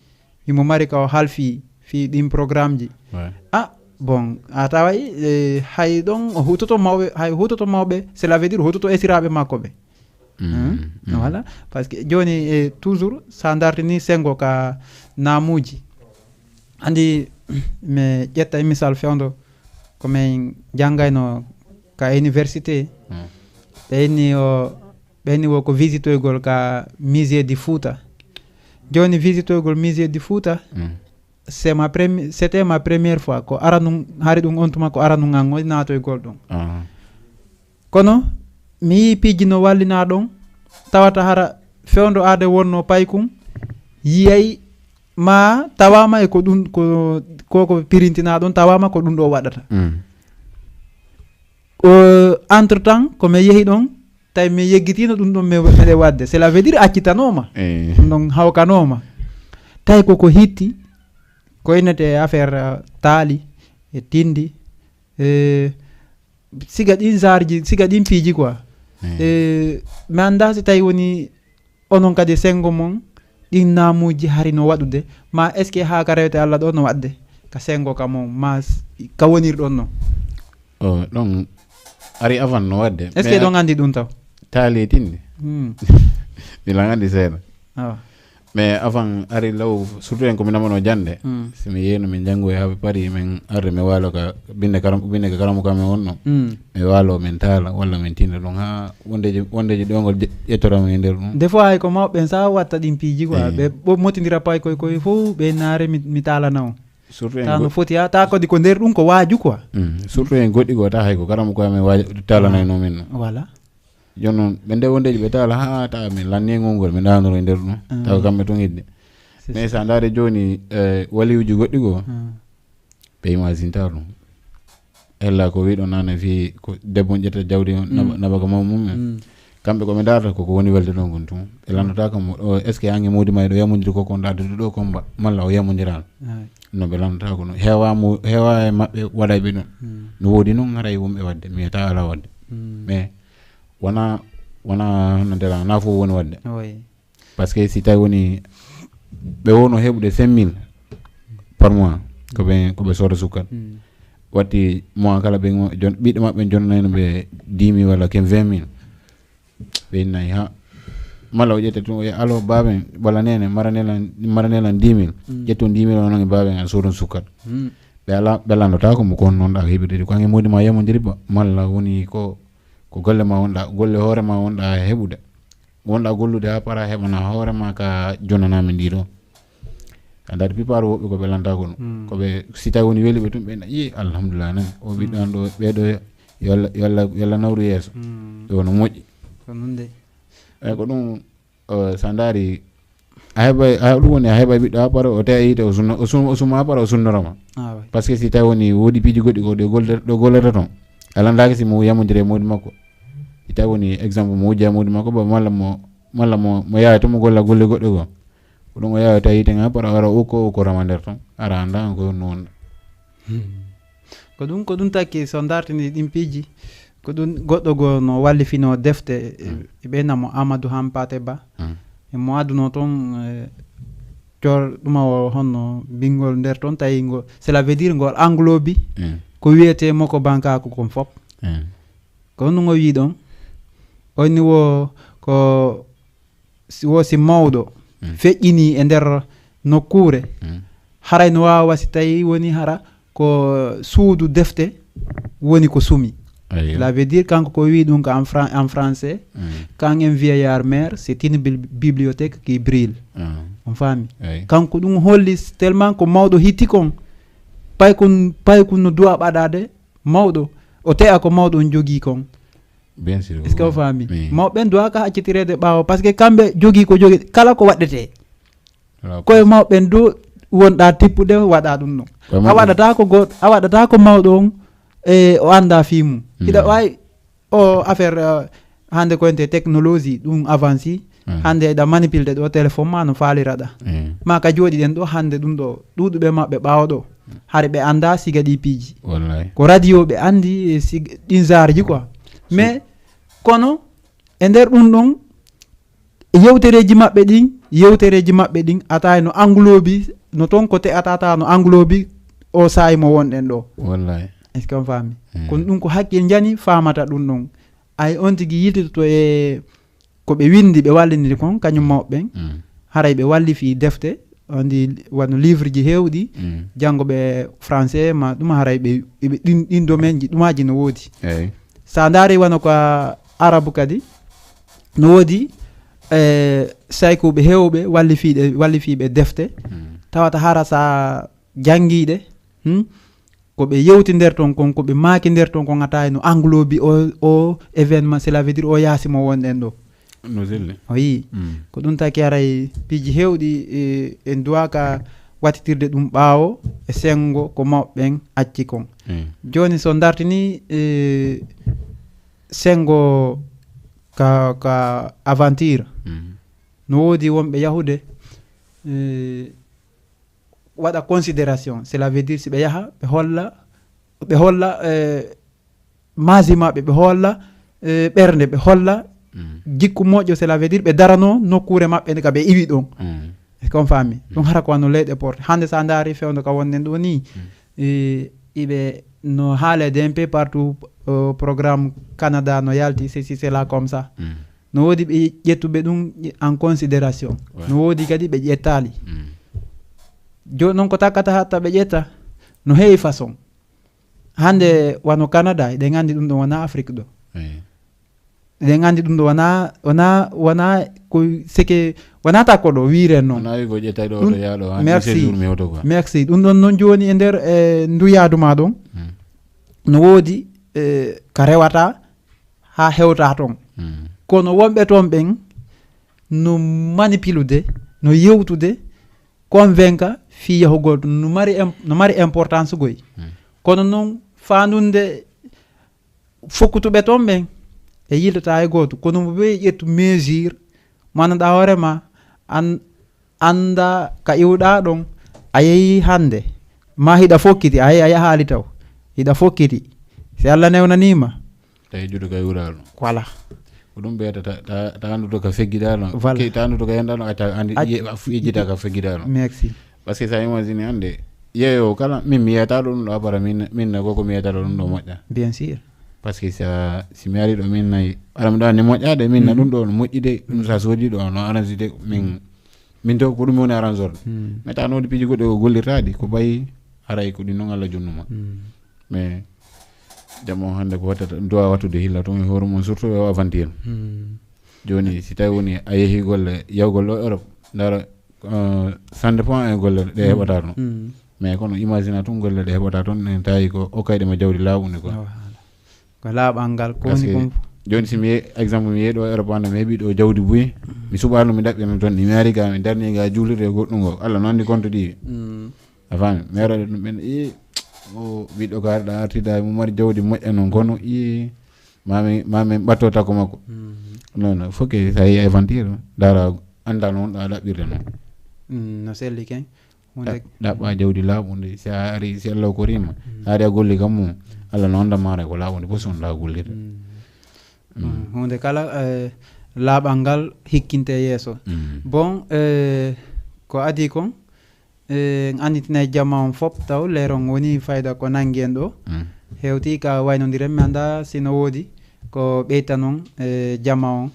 Himo mari ka o halfi fii ɗin programme ji. Ouais. Ah, bon, a taway, eh, hay ɗon o hutoto mawɓe, hay hutoto mawɓe, cela veut dire hutoto esiraaɓe makko ɓe. Mm, Hein? Mm. Voilà. Parce que jooni, eh, toujours, sa dartini sengo ka naamuuji. Anndi, mi ƴetta e misal fewndo, ko min janngayno ka université. Mm. Ɓe inni o, ɓe inni wo ko visitoygol ka musée du Fouta. Jooni visitoygol musée du Fouta, Mm. c'est ma premi-, c'était ma première fois. Ko aranun, hari ɗum on tuma ko aranun an o naatoygol ɗum. Ah. Kono mi yii piiji no wallina ɗon, tawata hara fewndo aade wonno paykun, yiyay ma tawama e ko ɗum, ko, ko, ko pirintina ɗon, tawama ko ɗum ɗo waɗata. Mm. O, entre temps, ko mi yehi ɗon, tawi mi yeggitino ɗum ɗon mi, meɗe waɗde. Cela veut dire accitanooma. Eh. Ɗum ɗon hawkanooma. Tawi ko, ko hitti, ko innete affaire, uh, taali, e tindi, e siga ɗin zarji, siga ɗin piiji quoi. Eh. E mi annda si tawi woni onon kadi sengo mon, ɗin naamuuji hari no waɗude, ma est-ce que haa ka rewte Allah ɗo no waɗde? Ka sengo ka mon, ma s-, ka wonirɗon non. O, ɗon ari avant no waɗde. Est-ce que Mais ɗon anndi ɗum taw? Taali e tindi. Hmm. Mi lan anndi seeɗa. Awa. Mais avant ari law, surtout en ko mi namano jande. Si mi yeeno min janngo e haɓe pari, min arde mi waalo ka binde karam binde ka karamu kam mi wonno. Mi waalo min taala walla min tinda ɗum ha wondeji wondeji ɗongol ƴettora min e nder ɗum. Des fois hay ko mawɓe en sa watta ɗin piiji quoi, ɓe ɓo motindira pay koy koy fof ɓe naare mi, mi taalana on. Surtout en ta no foti ha ta kodi ko nder ɗum ko waaju quoi. Surtout en goɗɗi goo ta hay ko karamu ko amen waaju taalanayno min no. Voilà. Jooni noon ɓe nde wondeji ɓe taala ha ta min lanni e ngol ngol min ɗanoro e nder ɗum. Tawa kamɓe tun hidde. Mais sa ndaari jooni, eh, waliyuji goɗɗi goo, ɓe imaginta ɗum. Ella ko wiɗo nane fi ko debbo on ƴetta jawdi on naba naba ka maw mum en. Kamɓe ko ɓe ndaarata ko ko woni welde ɗon kon tun. Ɓe lanndotako mo ɗo est ce que ange modi ma ɗo yamodiri ko kon ɗa duɗo ɗo komba malla o yamodiral. No ɓe lanndotako no hewa mo hewa e maɓɓe waɗayɓe ɗum. No woodi noon haray wonɓe waɗde mi wiyata ala waɗde. Mais wona wona hannantera na fof woni waɗde. Parce que si tawi woni ɓe wowno heɓude cinq mille par mois ko ɓe ko ɓe sooda sukkal. Watti mois kala ɓe jon ɓiɗɗo maɓɓe jonnayno ɓe dix mille walla ken vingt mille. Ɓe innayi ha malla o ƴetta tun o wiya alo baben walla nene maranelan maranelan dix mille. Ƴettun dix mille o noon e baben an soodon sukkal. Ɓe ala ɓe lanndotako mo kon noon ɗa heɓirde ko ange modi ma yamodiri ba malla woni ko ko golle ma wonɗa golle hoore ma wonɗa heɓude. Wonɗa gollude ha para heɓana hoore ma ka jonnanami ndi ɗo. A ndaari pipaaru woɓɓe ko ɓe lanta ko ɗum ko ɓe si tawi woni weli ɓe tun ɓe na yi alhamdulillah nan o ɓiɗɗo an ɗo ɓeɗo yolla yolla yolla nawru yeeso. Ɗo no moƴƴi. Ko noon de. Eyyi ko ɗum. Sa ndaari a heɓay a ɗum woni a heɓay ɓiɗɗo ha para o teya yiite o sunno o suma ha para o sunnoroma. Parce que si tawi woni woodi piiji goɗɗi ko ɗo gollata toon a landaaki si mo yamodiri e mawdi makko. Si tawi woni exemple mo wujja e mawdi makko ba malla mo malla mo mo yaha to mo golla golle goɗɗe goo. Ko ɗum o yaha tawi ten ha para ara o ko o korama nder toon ara anda an ko no wonɗa. Ko ɗum ko ɗum takki so dartini ɗin piiji. Ko ɗum goɗɗo goo no wallifino defte e ɓeynamo amadou hampate ba. Emo adduno toon cor ɗuma o honno bingol nder toon tawi ngo cela veut dire ngol englobi ko wiyete moko bankaku kon fop. Ko honno ngo wi ɗon? Onni wo ko si wo si mawɗo feƴƴini e nder nokkuure haray no waawa si tawi woni hara ko suudu defte woni ko sumi. Cela veut dire kanko ko wi ɗum ko en, en français quand un vieillard meurt c'est une bibliothèque qui brille. On faami? Kanko ɗum holli tellement ko mawɗo hitti kon pay kun pay kun no duwa ɓaɗade mawɗo o te'a ko mawɗo on jogii kon. Bien sûr est ce que o faami? Mawɓe ɓen duwaka accitireede ɓaawo par ce que kamɓe jogii ko jogii kala ko waɗɗetee. Koye mawɓe ɓen du wonɗa tippude waɗa ɗum ɗon. A waɗata ko goɗɗo a waɗata ko mawɗo on e o annda fii mum hiɗa waawi o affaire hannde ko ente technologie ɗum avanci. Hannde eɗa manipilde ɗo téléphone ma no faaliraɗa ma ka jooɗiɗen ɗo hannde ɗum ɗo ɗuuɗuɓe maɓɓe ɓaawo ɗo hari ɓe annda siga ɗi piiji. Ko radio ɓe anndi siga ɗin zarji quoi. Mais kono e nder ɗum ɗon yewtereeji maɓɓe ɗin yewtereeji maɓɓe ɗin atay no englobi no toon ko te'atata no englobi o saayi mo wonɗen ɗo. Est ce que on faami? Kono ɗum ko hakkil njani faamata ɗum ɗon. Ay on tigi yiltitoto e ko ɓe winndi ɓe walliniri kon kañum mawɓe ɓen. Haray ɓe wallifi defte ndi wano livre ji heewɗi janngo ɓe français ma ɗum haray ɓe ɓe ɗin ɗin domaine ji ɗumaji no woodi. Sa ndaari wano ko arabu kadi no woodi e saykuɓe heewɓe wallifiiɗe wallifiiɓe defte tawata hara sa janngiiɗe. Ko ɓe yewti nder ton kon ko ɓe maaki nder ton kon ataay no englobi o o événement cela veut dire o yaasi mo wonɗen ɗo. No selli. O yii ko ɗum taki aray piiji heewɗi en duwaka wattitirde ɗum ɓaawo e senngo ko mawɓe ɓen acci kon. Jooni so dartini senngo ka ka aventure no woodi wonɓe yahude waɗa considération cela veut dire si ɓe yaha ɓe holla ɓe holla maasi maɓɓe ɓe holla ɓernde ɓe holla jikku moƴƴo cela veut dire ɓe darano nokkuure maɓɓe nde ka ɓe iwi ɗon. Est ce que on faami? Ɗum hara ko wano leyɗe porte hannde sa ndaari fewndo ka wonnen ɗo ni iɓe no haalede un peu partout programme canada no yalti ceci cela comme ça. No woodi ɓe ƴettuɓe ɗum en considération. No woodi kadi ɓe ƴettaali. Jooni noon ko takkata hatta ɓe ƴetta no heewi façon. Hannde wano Canada, eɗen nganndi ɗum ɗo wona Afrique ɗo. Eɗen nganndi ɗum ɗo wona, wona, wona ko seke, wona takko ɗo wiiren noon. Wona wigo ƴettay ɗo to yaaɗo, ha merci. Séjour mi hewto quoi. Merci. Ɗum ɗon noon jooni e nder, e ndu yaadu ma ɗon. No woodi, e, ka rewata haa hewta toon. Kono wonɓe toon ɓen no manipuler, no yewtude, convaincre fii yahugol toon, no mari im-, no mari importance goy. Kono noon faandunde fokkutuɓe toon ɓen e yiltata e gooto. Kono mo ɓe ƴettu mesure, mo annduɗaa hoore ma, an-, annda ka iwɗaa ɗon, a yehi hannde, ma hiɗa fokkiti, a yehi a yahaali taw, hiɗa fokkiti. Si Allah newnaniima. Tawi juuɗe kay wuraano. Voilà. Ko ɗum ɓeyata ta, ta, ta annduto ka feggiɗaa ɗon. Voilà. Ke, ta annduto ka yenɗaa ɗon, a ta anndi, a ye-, a fu-, yejjita ka feggiɗaa ɗon. Merci. Parce que ça imagine hannde, yeeyo kala, min mi yeyata ɗum ɗo abara, min, min na koko mi yeyata ɗum ɗo moƴƴa. Bien sûr. Parce que sa, si mi ari ɗo min nayi, ara mi ɗo anndi moƴƴaade, min na ɗum ɗo no moƴƴi de, ɗum sa soodi ɗo no arrange de, min, min to ko ɗum woni arrangeur. Mais ta noodi piiji goɗɗi o gollirtaɗi, ko ɓayi haray ko ɗi noon Allah jonnuma. Mais jam o hannde ko wattata, ɗum duwa wattude hilla toon e hoore mum, surtout e o aventure. Jooni si tawi woni a yehi golle, yawgol ɗo Europe, ndara, euh, ça dépend e golle ɗe heɓata toon. Mais kono imagine a tun golle ɗe heɓata toon, en tawi ko o kayɗe ma jawdi laaɓundi quoi. Awa, haala. Ko laaɓal ngal, ko parce woni que kon. Jooni si mi ye-, exemple mi yehi ɗo Europe hannde, mi heɓi ɗo jawdi buy, mi suɓaano mi ɗaɓɓirno toon, mi ari ga, mi darni ga juulirde e goɗɗum ngo. Allah no anndi compte ɗi. A faami? Mi ara ɗum ɓen, i, o ɓiɗɗo kaari ɗa artida, mo mari jawdi moƴƴa noon, kono i, mami, mami ɓatto takko makko. Non, non, faut que ça y est, aventure, dara annda noon ɗa ɗaɓɓirde noon. Mm, no selli ken. Hunde ɗa-, ɗaɓɓa jawdi laaɓundi, si a ari, si Allah ko rima, a ari a golli kam mum, Allah no annda maara ko laaɓundi, fof si on ɗa gollirde. Mm. Mm, hunde kala, eh, laaɓal ngal hikkinte yeeso. Bon, eh, ko adii kon, eh, en annditine jama on fop taw, leer on woni fayda ko nanngi en ɗo. Hewti ka waynondiren, mi annda si no woodi ko ɓeyta non, eh, jama on.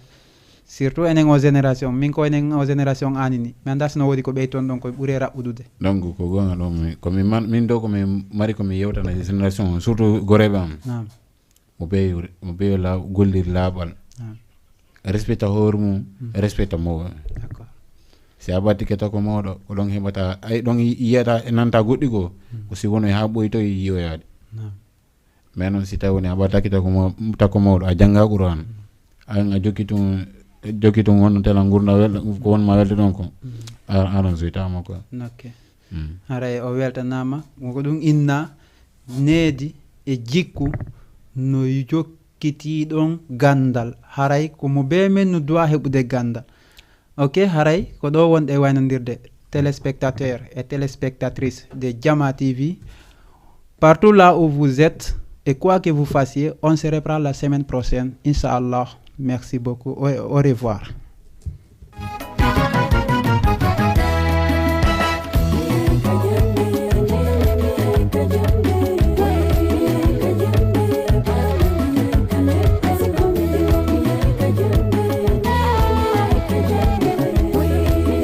Surtout enen o génération, min ko enen o génération anini. Mi annda si no woodi ko ɓeyton ɗon ko ɓuri e raɓɓudude. Donc, ko goonga ɗon, mi, ko min man, min ɗo ko min mari ko min yewtana génération on, surtout goreeɓe am. Naam. Mo beyo, mo beyo la-, gollir laaɓal. Naam. Respecta hoore mum, respecta mawɓe. D'accord. Si a ɓattike tako mawɗo, ko ɗon heɓata, ay ɗon yi-, yiyata e nanta goɗɗi goo, ko si wono e haa ɓoytoy yiyoyaade. Naam. Mais noon si tawi woni a ɓattake tako maw-, tako mawɗo, a jannga Qur'an, an a jokki tun, jokki tun wonno tela ngurnda wel-, ko won ma welde ɗon ko, a, aran soytama quoi. Ok. Mm. Haray o weltanaama, ko ɗum inna needi e jikku no jokkitiiɗon ganndal. Haray ko mo bee men no duwaa heɓude ganndal. Ok, haray ko ɗo wonɗe waynondirde, téléspectateurs et téléspectatrices de Jama T V. Partout là où vous êtes et quoi que vous fassiez, on se reprend la semaine prochaine, Inch'Allah. Merci beaucoup. Au, au revoir.